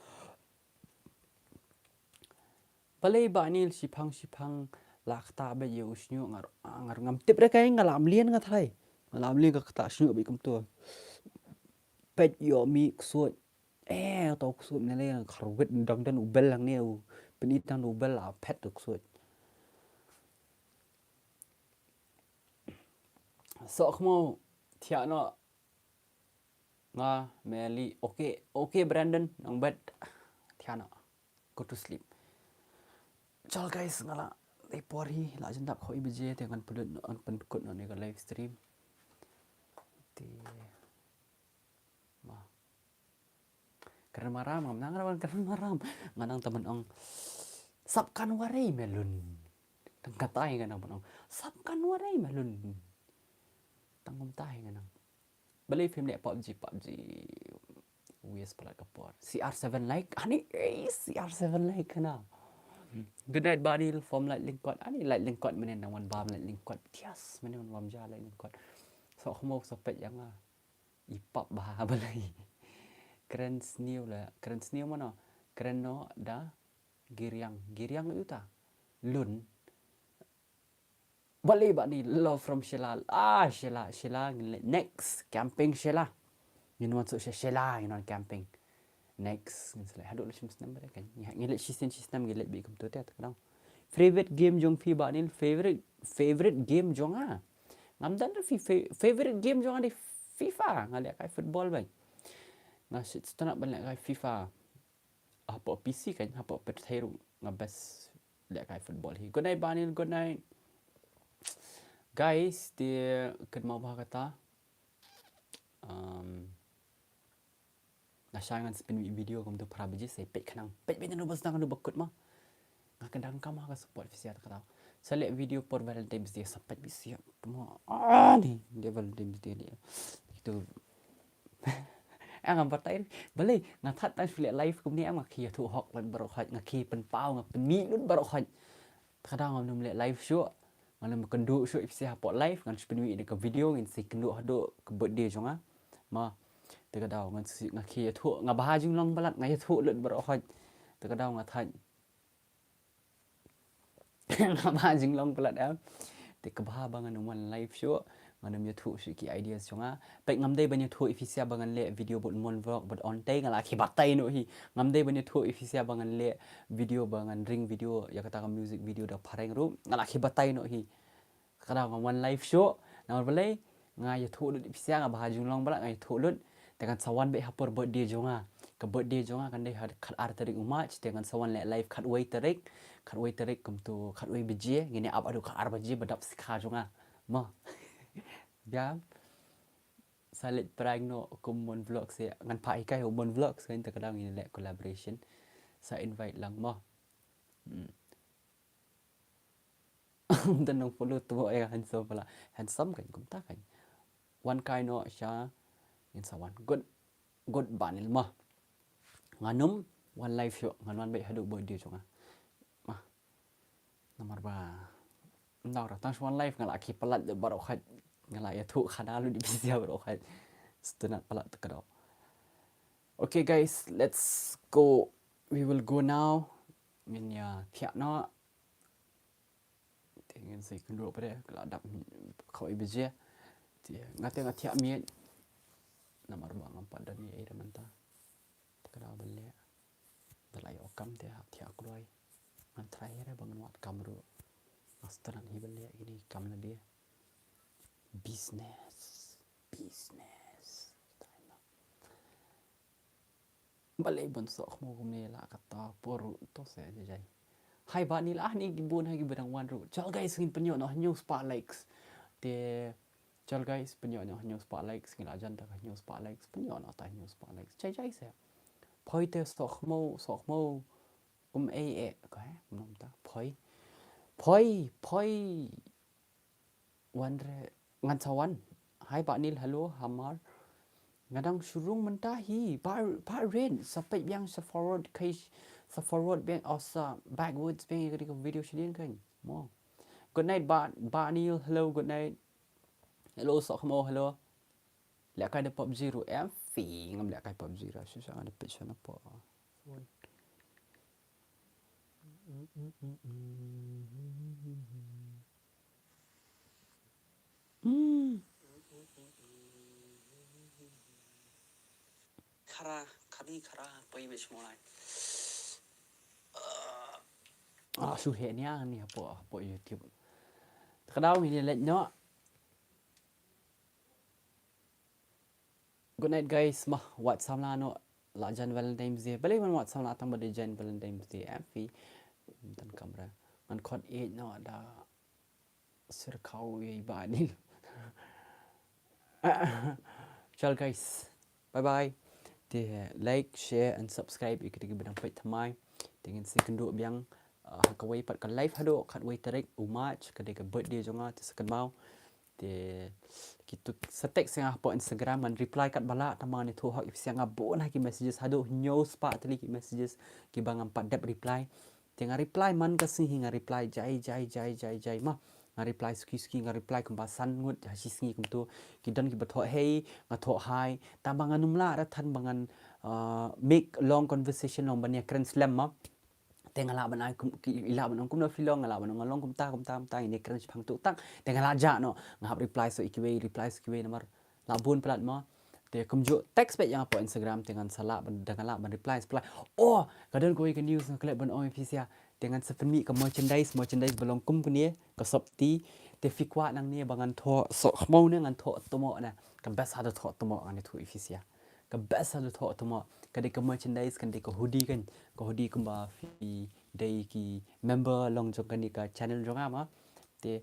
Balei Bah Nil shiphang shiphang la kata beit ïa u shñiuh ngar ngar ngam tip re kai nga la mlien nga tharai. Nga la mlien ka kata shñiuh beit kumtu. Peit ïoh mih ksuid. Eh, to ksuid ne le kharwit dang den u bel lang ne u. Pynit dang u bel la phet to ksuid. Sohkhmaw thiah noh. Nga, Meli, okay, okay, Brandon, nang bed. Tiana. Go to sleep. Chal guys, nga la, eh, por hi, la jan dap khawi baje, te ngan pyndut, ngan pynkut noh ïa ka live stream. Te, ma. Kren maram, ngam nang kren maram. Nga nang tymmen ong. Sap kan warei melun. Tang katai nga nang ong. Sap kan warei melun. Tang kumtai nga nang. Balei phim leh PUBG, PUBG. Wias palat ka por. C R seven like. Ani, eh, C R seven like kana. Good night, Banil from Lightlyngkot. Ani Lightlyngkot menen nang wan bam Lightlyngkot. Tias menen wan bam ja Lightlyngkot. Sok khmo sok pet ïa nga. I pap ba balei. Kren sniew la. Kren sniew mano. Kren noh da. Giriang. Giriang uta. Lun. Balei Banil, love from Sheila. Ah, Sheila, Sheila, ngin leh next camping Sheila. Ngin wan suk Sheila, ngin wan camping. Next, ngin sa leh haduh la shim snem ba kan. Ngin leh shisien shisnem, ngin leh bit kumto te, te kdang. Favorite game jong phi Banil, favorite, favorite game jong nga. Ngam don fa-, favorite game jong nga dei FIFA, nga lehkai football bha. Nga sngewtynnat ban lehkai FIFA. Hapoh P C kan, hapoh pyrthei ruh nga best lehkai football hi. Good night Banil, good night. Guys, te kynmaw bha kata. Um, nga sha ngan sa pynmih video kumto phra baje, sa peit khnang. Peit peit nanu bas dang nanu bakut ma. Nga kynda kam ha ka support phi sia ta kata. Sa leh video por Valentine's Day sa peit phi sia. Tuma ani dia Valentine's Day dia. Itu. Eh, ngam batai. Balei nga that tang shu leh live kumne em nga khie ïathuh hok lut baroh hok, nga khie pynpaw, nga pynmih lut baroh hok. Ta kdang ngam leh live shuh. Ngam kynduh shuh ipsi hapoh live, ngan shu pynmih ïa ka video, ngin sa kynduh haduh ka birthday jong nga. Ma, ta kdang ngan sa, nga khie ïathuh, nga bha jinglong palat, nga ïathuh lut baroh hok. Ta kdang nga that. Nga bha jinglong palat em. Te kaba bha ba ngan ym wan live shuh, ngan ym ïathuh shuh ki ideas jong nga. Peit ngam dei ban ïathuh ipsi sia ba ngan leh video bad Mon Vlog bad on te nga la khie batai noh hi. Ngam dei ban ïathuh ipsi sia ba ngan leh video ba ngan ring video ïa kata ka music video da phareng ruh. Nga la khie batai noh hi. Kata nga wan live shuh, namar balei, nga ïathuh lut ipsi sia, nga bha jinglong palat, nga ïathuh lut. Te ngan sa wan beit ha por birthday jong nga. Ka birthday jong nga kan dei ha khatar tarik u March, te ngan sa wan leh live khatwei tarik, khatwei tarik kumto khatwei baje, ngin ïa ap haduh khatar baje ba dap sikha jong nga. Mo. Biang. Sa leit prank noh kum Mon Vlog se, ngan phah hikai u Mon Vlog se, ta kdang ngin leh collaboration. Sa invite lang mo. Hmm. Don nang follow tu eh handsome pala. Handsome kan kumta kan. Wan kai noh sha. Ngin sa wan. Good. Good Banil ma. Ngan ym wan live shuh, ngan wan beit haduh birthday jong nga. Ma. Namar ba. Ndau ra tang shu wan live nga la khie palat lut baroh hok. Nga la ïathuh khana lut ipsi sia baroh hok. Sngewtynnat palat ta kdang. Okay guys, let's go. We will go now. Ngin ïa thiah noh. Te ngin sa ïakynduh pat de, ka la dap khaw i baje. Te nga te nga thiah miet. Namar ba ngam pat don ei ei da mynta. Te ka daw ban leh. Da la ïoh kam te hap thiah kloi. Ngan try re ba ngan wad kam ruh. Nga sngewtynnat hi ban leh kine ki kam lade. Business. Business. Try noh. Balei ban soh khmo kumne la kata por ruh to se jai jai. Hai ba ni la ni ki bun hai ki ba dang wan ruh. Chal guys ngin pynïoh noh hynñiew spah likes. Te chal guys pynïoh noh hynñiew spah likes, ngi la jan ta ka hynñiew spah likes, pynïoh noh ta hynñiew spah likes. Jai jai se. Phoi te soh khmo, soh khmo. Um ei eh ka he, um nom ta. Phoi. Phoi, phoi. Wan re ngan sa wan. Hai Bah Nil, hello, hamar. Nga dang shu rung mynta hi. Bah, Bah Ren, sa peit biang sa forward kai sa forward biang, oh, sa backwards biang ïa ka video shadien kan. Mo. Good night, Bah, Bah Nil, hello, good night. Hello, sok mo, hello. Lehkai da PUBG ruh em, phi ngam lehkai PUBG ruh, shisha nga da peit shano po. Hmm. Khara, khari, khara, poi bit shmolai. Ah, shu heh nia ni hapoh, hapoh YouTube. Ka daw ngin leit noh. Good night guys, ma wat samla noh, la jan Valentine's Day. Balei man wat samla tang ba dei jan Valentine's Day em phi? Tan kamra. Ngan khot ïeit noh da syrkhaw ïa i ba nin. Chal guys. Bye bye. Te like, share and subscribe ïa kita kiba dang peit thymmai. Te ngin sa ïakynduh biang, uh, ha kawei pat ka live haduh khatwei tarik u March, ka dei ka birthday jong nga, te sa kynmaw. Te kitu sa text ïa nga hapoh Instagram, ngan reply katba lah, tangba ngan ïathuh hok ïa phi sha nga bun ha ki messages, haduh hynñiew spah tylli ki messages kiba ngam pat dep reply. Te nga reply man ka sngi hi, nga reply jai jai jai jai jai ma. Nga reply suki suki, nga reply kumba san ngut ha shi sngi kumtu. Ki don kiba thoh hei, nga thoh hai. Tangba ngan ym lah re than ba ngan, uh, make long conversation long ban ïakren slem ma. Te nga lah ban ai kum, ki, i lah ban ong kumno phi long, nga lah ban ong nga long kumta kumta kumta, ngin ïakren shaphang tu tang. Te nga lah jah noh, nga hap reply sa ïa kiwei, reply sa ïa kiwei namar lah bun palat ma. Te kumjuh text beit ïa nga hapoh Instagram, te ngan sa lah ban, da nga lah ban reply, reply. Oh, ka don kawei ka news nga klet ban ong ïa phi sha. Te ngan sa pynmih ka merchandise, merchandise ba long kum kane, ka sopti. Te phi kwah nangne ba ngan thoh sohkhmaw ne ngan thoh tmoh ne? Ka best ha da thoh tmoh, ngan ïathuh ïa phi sha. Ka best ha da thoh tmoh. Ka dei ka merchandise, ka dei ka hoodie kan. Ka hoodie kumba phi dei ki member long jong kane ka channel jong nga ma. Te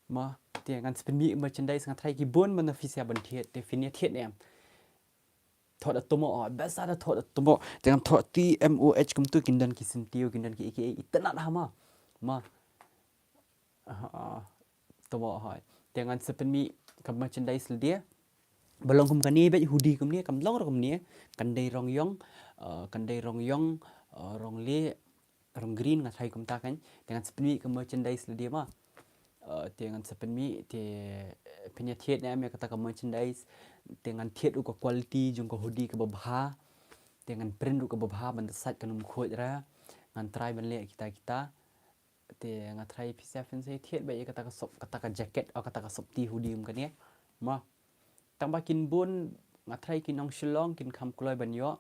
ma, te ngan sa pynmih merchandise, nga tharai ki bun ban ong phi sha ban thied, te phin ïa thied ne em? Thoh da tmoh, oh, best ha da thoh da tmoh. Te ngan thoh T M O H kumtu, kin don ki syntiew, kin don ki A K A, itynnat ha ma. Ma. Ah, ah, tmoh hoi. Te ngan sa pynmih ka merchandise lade. Ba long kum kane beit, hoodie kumne, kam long ruh kumne. Kan dei rong ïong, uh, kan dei rong ïong, uh, rong lieh, rong green, nga tharai kumta kan. Te ngan sa pynmih ka merchandise lade ma. Uh, te ngan sa pynmih, te, eh, phin ïa thied ne em ïa kata ka merchandise? Te ngan thied ruh ka quality jong ka hoodie kaba bha. Te ngan print ruh kaba bha ban da sait kan ym khuid re. Ngan try ban leh kita kita. Te nga tharai phi sha phin sa thied beit ïa kata ka sop, kata ka jacket, oh, kata ka sopti hoodie kum kane. Ma. Tangba kin bun, nga tharai ki nong Shillong kin kham kloi ban ïoh.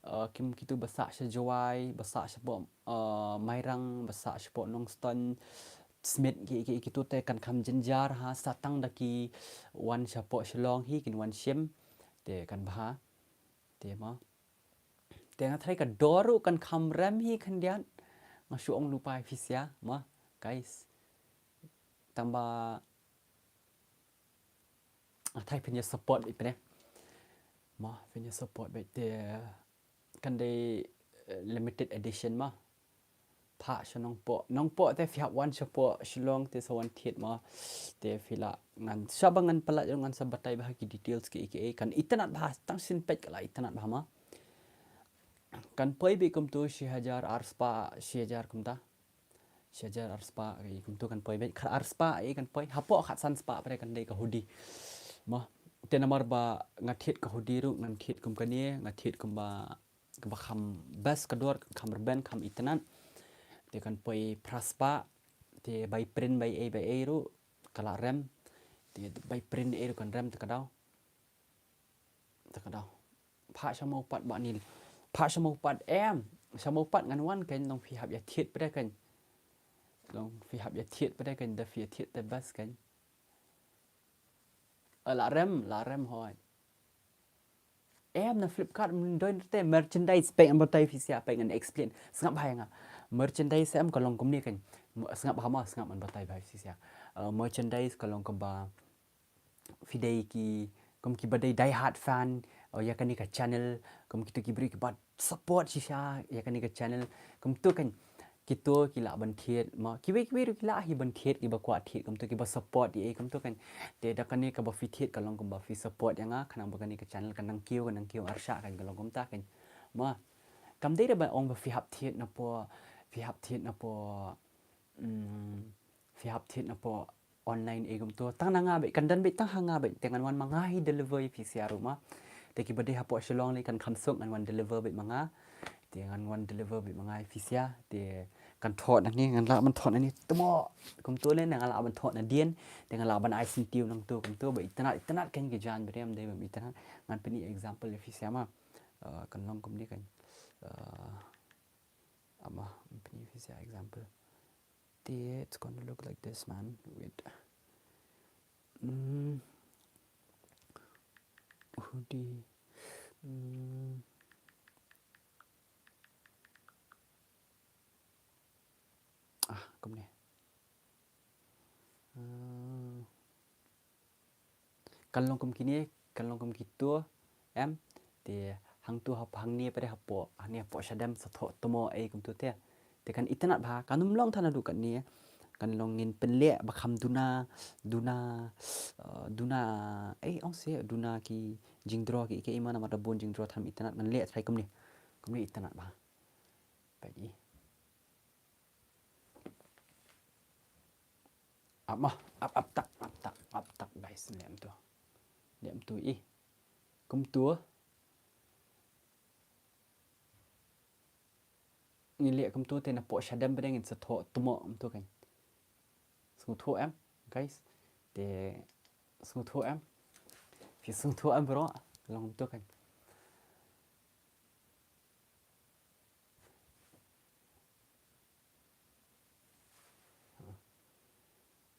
Uh, kim kitu ba sah sha Jowai, ba sah shapoh, uh, Mairang, ba sah shapoh Nongstoiñ, Smit, ki, ki, kitu te kan kham jynjar ha, sa tang da ki wan shapoh Shillong hi kin wan shim. Te kan bha. Te ma. Te nga tharai ka dor ruh kan kham rem hi khyndiat. Nga shu ong lypa ïa phi sha ma, guys. Tangba nga tharai phin ïa support beit pyneh. Ma, phin ïa support beit, te kan dei, eh, limited edition ma. Phah sha Nongpoh. Nongpoh te phi hap wan shapoh Shillong te sa wan thied ma. Te phi lah, ngan sa ba ngan palat ïa, ngan sa batai bha ki details ki, ki, kan itynnat bha, tang sien peit ka la itynnat bha ma. Kan poi beit kumtu shi hajar ar spah, shi hajar kumta. Shi hajar ar spah, eh, kumtu kan poi beit, khat ar spah, eh, kan poi. Hapoh khat san spah pat kan dei ka hoodie. Ma, te namar ba nga thied ka hoodie ruh, ngan thied kum kane, nga thied kumba, kaba kham best ka dor, kham rben, kham itynnat. Te kan poi phra spah, te bai print, bai ei, bai ei ruh, ka la rem. Te bai print ei ruh kan rem te ka daw. Te ka daw. Phah sha Mawpat ba nil. Phah sha Mawpat em. Sha Mawpat ngan wan kan, long phi hap ïa thied pat kan. Long phi hap ïa thied pat kan, da phi ïa thied te best kan. Eh, la rem, la rem hoi. Em na Flipkart, mm, don te merchandise, peit ngan batai phi sha, peit ngan explain. Sngap bha ïa nga. Merchandise em ka long kumne kan. Sngap bha ma, sngap ngan batai bha phi sha. Eh, merchandise ka long kaba phi dei ki, kum kiba dei die hard fan, oh, ïa kane ka channel, kum kitu ki briew kiba support shisha ïa kane ka channel, kumtu kan, kitu ki lah ban thied ma, kiwei kiwei ruh ki lah hi ban thied, kiba kwah thied, kumtu kiba support ïa, kumtu kan. Te da kane kaba phi thied ka long kumba phi support ïa nga, khnang ba kane ka channel kan nang kiew, kan nang kiew arshah kan, ka long kumta kan. Ma, kam dei da ban ong ba phi hap thied napoh, phi hap thied napoh, mm, phi hap thied napoh online ei kumtu. Tang na nga beit, kan don beit tang ha nga beit. Te ngan wan ma nga hi deliver ïa phi sha ruh ma. Te kiba dei hapoh Shillong lei kan kham suk, ngan wan deliver beit ma nga. Te ngan wan deliver beit ma nga ïa phi sha. Te kan thoh nangne, ngan lah ban thoh nangne tmoh. Kumtu lei ngan lah ban thoh nadien. Te ngan lah ban ai syntiew nangtu kumtu. Ba itynnat, itynnat kan ki jaiñ briew, ym dei bym itynnat. Ngan pyni example ïa phi sha ma. Uh, kan long kumne kan. Uh, Ama, ym pyni phi sha example. Te, it's gonna look like this, man. Wait. Mm. Hoodie. Hmm. Ah, kumne. Hmm. Kan long kum kine, kan long kum kito, em, te hangto hap-, hangne pat hapoh, hangne hapoh shadem sa thoh tmoh ei kumto te. Te kan itynnad bha, kan ym long than naduh katne, kan long ngin pynleh ba kham duna, duna, eh, duna, ei, ong se, duna ki jingdro ki, ki iman namar da bun jingdro than itynnad, ngan leh trai kumne, kumne itynnad bha. Peit i. Ap ma, ap, ap tak, ap tak, ap tak, guys, lem tu. Lem tu i. Kumtu. Ngi leh kumtu te napoh shadem bad ngin sa thoh tmoh kumtu kan. Sngewthuh em, guys. Te sngewthuh em. Phi sngewthuh em bro. Long kumtu kan.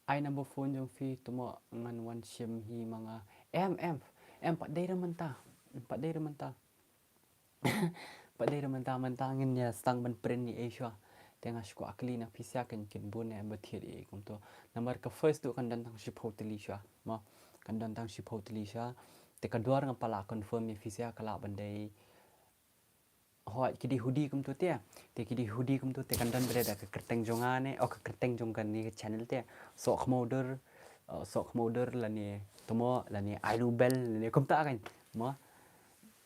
Ai number phone jong phi tmoh ngan wan shim hi ma nga. Em, em, em, pat dei re mynta. Pat dei re mynta. Pat dei re mynta, mynta ngin ïa sdang ban print ïa ei shuwa. Te nga shu kwah kylli na phi sha kan kin bun ne em ba thied ei kumto. Namar ka first tu kan don tang shiphew tylli shuwa. Mo, kan don tang shiphew tylli shuwa. Te ka dwar nga pat la confirm ïa phi sha ka lah ban dei. Hooid, ki dei hoodie kumto te. Te ki dei hoodie kumto te kan don bad da ka kyrteng jong nga ne, oh, ka kyrteng jong kane ka channel te. Sohkhmawdur, eh, Sohkhmawdur lane tmoh lane ai lubel lane kumta kan. Mo.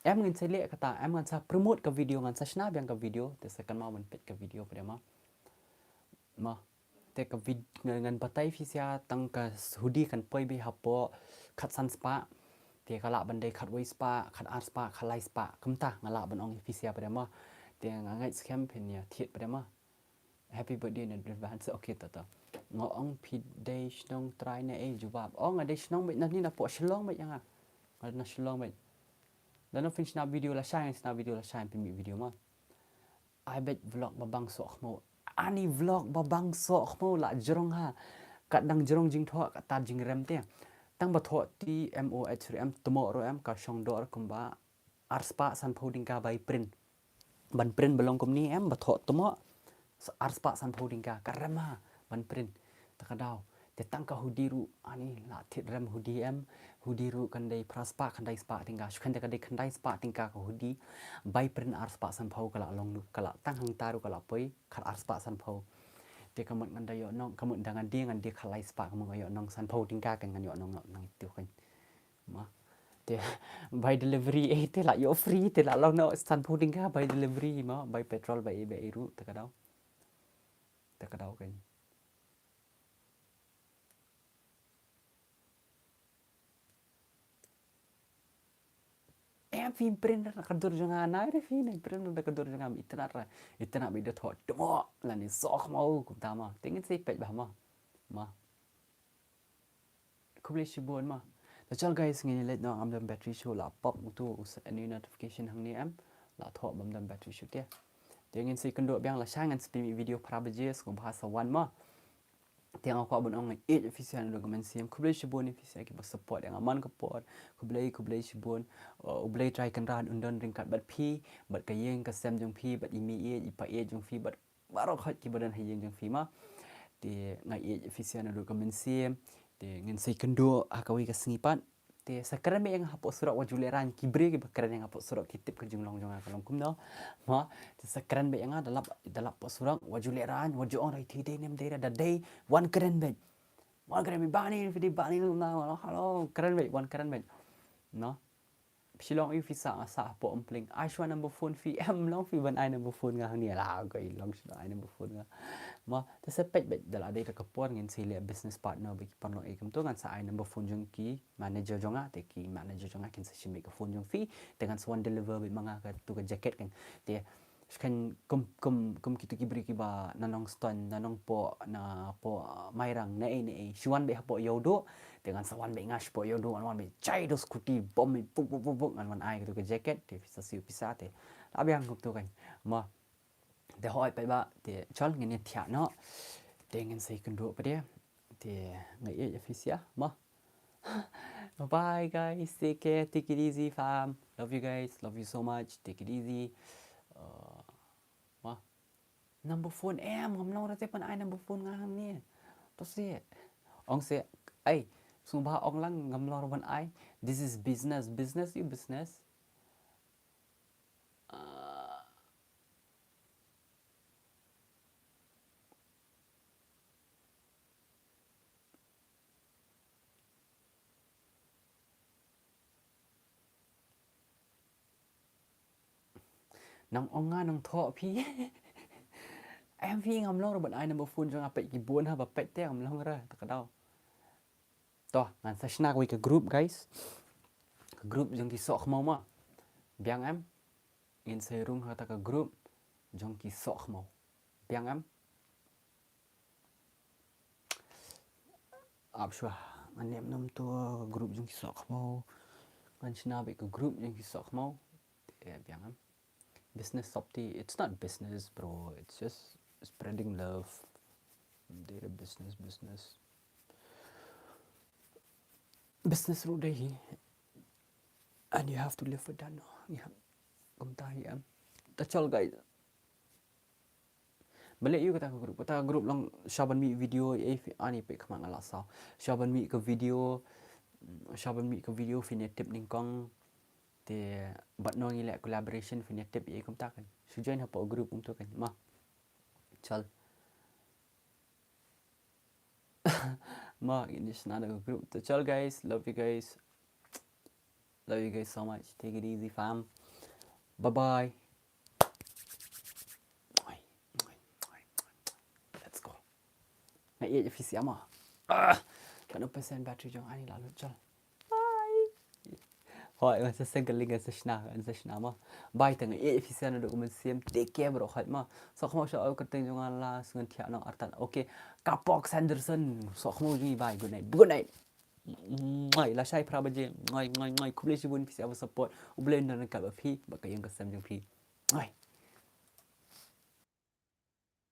Em ngan sa leh kata, em ngan sa promote ka video, ngan sa shna biang ka video, te sa kan mo ban peit ka video pat mo. Mo. Te ka vid-, ngan, ngan batai phi sha tang ka hoodie kan poi beit hapoh khatsan spah. Te ka lah ban dei khatwei spah, khatar spah, khatlai spah. Kumta nga lah ban ong ïa phi sha pat mo. Te nga ngeit skhem phin ïa thied pat mo. Happy birthday in advance. Okay, ta ta. Nga ong phi dei shnong trai ne ei jubab. Oh, nga dei shnong beit na ni napoh Shillong beit ïa nga. Nga na Shillong beit. Lano phin shna video lashai, shna video lashai, pynmih video mo. Ai beit vlog ba bang Sohkhmaw. Ani vlog ba bang Sohkhmaw la jrong ha. Kat dang jrong jingthoh, kat tad jingrem te. Tang ba thoh T M O H ruh em, tmoh ruh em, ka shong dor kumba ar spah sanphew tyngka bai print. Ban print ba long kumne em, ba thoh tmoh, ar spah sanphew tyngka, ka rem ha ban print. Ta ka daw. Te tang ka hoodie ruh, ani la thied rem hoodie em, hoodie ruh kan dei phra spah, khyndai spah tyngka, shu kan dei ka dei khyndai spah tyngka ka hoodie, bai print ar spah sanphew ka la long ruh, ka la tang hangta ruh ka la poi, khatar spah sanphew. Te ka mut ngan da ïoh nong, ka mut da ngan dei, ngan dei khatlai spah, ka mut ngan ïoh nong sanphew tyngka kan ngan ïoh nong nang itu kan. Mo. Te by delivery, eh, te la ïoh free, te la long noh sanphew tyngka by delivery mo, by petrol, by, by ruh, te ka daw. Te ka daw kan. Eh, phi print da ka dur jong nga, na re phi na print da ka dur jong nga, itynnad re, itynnad beit da thoh tmoh lane Sohkhmaw kumta mo. Te ngin sa peit bha mo. Mo. Khublei shibun mo. Te chal guys, ngin leit noh, ngam don battery shuh, la pop utu u set a new notification hangne em. La thoh bym don battery shuh te. Te ngin sa ïakynduh biang lashai, ngan sa pynmih video phra baje, sngewbha sa wan mo. Te nga kwah ban ong nga ïeit ïa phi sha naduh ka mynsiem. Khublei shibun ïa phi sha kiba support ïa nga man ka por. Khublei, khublei shibun. Uh, U Blei Trai Kynrad un don ryngkat bad phi, bad ka ïing ka sem jong phi, bad i mei ïeit i pa ïeit jong phi, bad baroh khoit kiba don ha ïing jong phi mo. Te nga ïeit ïa phi sha naduh ka mynsiem. Te ngin sa ïakynduh ha kawei ka sngi pat. Te sa kren beit ïa nga hapoh surok, wat ju lehraiñ ki briew kiba kren ïa nga hapoh surok, ki tip ka jinglong jong nga ka long kumno. Mo, te sa kren beit ïa nga da lap, da lap hapoh surok, wat ju lehraiñ, wat ju ong rai ti dei nem dei ra da dei, wan kren beit. Wan kren beit, bani, phi dei bani, hello, kren beit, wan kren beit. No. Phi long ïa phi sah, nga sah hapoh Umpling. Ai shuwa number phone phi, em long phi ban ai number phone nga hangne la, ko i long shuwa ai number phone nga. Mo, te sa peit beit da la dei ka por ngin sa leh business partner bad ki paralok ei kumto, ngan sa ai number phone jong ki manager jong nga, te ki manager jong nga kin sa shim beit ka phone jong phi, te ngan sa wan deliver beit ma nga katu ka jacket kan. Te shu kan kum, kum, kum kitu ki briew kiba na Nongstoiñ, na Nongpoh, na poh Mairang, na ei, na ei. Shu wan beit hapoh Ïewduh, te ngan sa wan beit nga shapoh Ïewduh, ngan wan beit jai da scooty, bom beit, puk, puk, puk, puk, ngan wan ai katu ka jacket, te pisa siew pisa, te la biang kumtu kan. Mo, te hooid paidbah, te chal ngin ïa thiah noh, te ngin sa ïakynduh pat de, te nga ïeit ïa phi sha, mo. Bye bye guys, take care, take it easy fam. Love you guys, love you so much, take it easy. Uh, wah. Number phone em, ngam long ruh te ban ai number phone nga hangne. To se. Ong se, ai, sngewbha ong lang ngam long ruh ban ai. This is business, business you business. Uh, Nang ong nga nang thoh phi. Em phi ngam long ruh ban ai number phone jong nga peit ki bun ha ba peit te ngam long ruh ta ka daw. To, ngan sa shna kawei ka group guys. Ka group jong ki soh khmaw ma. Biang em. Ngin sa rung ha ta ka group jong ki soh khmaw. Biang em. Ap shuwa, ngan niam nom to group jong ki soh khmaw. Ngan shna beit ka group jong ki soh khmaw. Te biang em. Business sopti, it's not business bro, it's just spreading love. Dei business, business. Business ruh dei hi. And you have to live with that, no? Yeah. Kumta hi em. That's all guys. Balei ïa kata ka group. Kata ka group long sha ban mih video, eh, ani peit khmat nga la saw. Sha ban mih ka video, sha ban mih ka video phin ïa tip nyngkong. Te bad nong ïa leh collaboration phin ïa tip ïa kumta kan. Shu join hapoh group kumta kan. Ma. Chal. Ma, ini shna da ka group. Te chal guys, love you guys. Love you guys so much. Take it easy fam. Bye bye. Let's go. Nga ïeit ïa phi sha ma. Ah, katno percent battery jong ani la lut chal. Bye. Hoi, ngan sa seng ka link, ngan sa shna, ngan sa shna ma. Bye, te nga ïeit ïa phi sha naduh kumne sien. Take care bro, hoi ma. Soh khmaw sha u kyrteng jong nga la, sngan thiah nong artat. Okay. Kapok Sanderson. Soh khmaw jong ngi, bye. Good night. Good night. Ngai, la shai phra baje. Ngai, ngai, ngai. Khublei shibun phi sha ba support. U Blei un don ryngkat bad phi bad ka ïing ka sem jong phi. Ngai.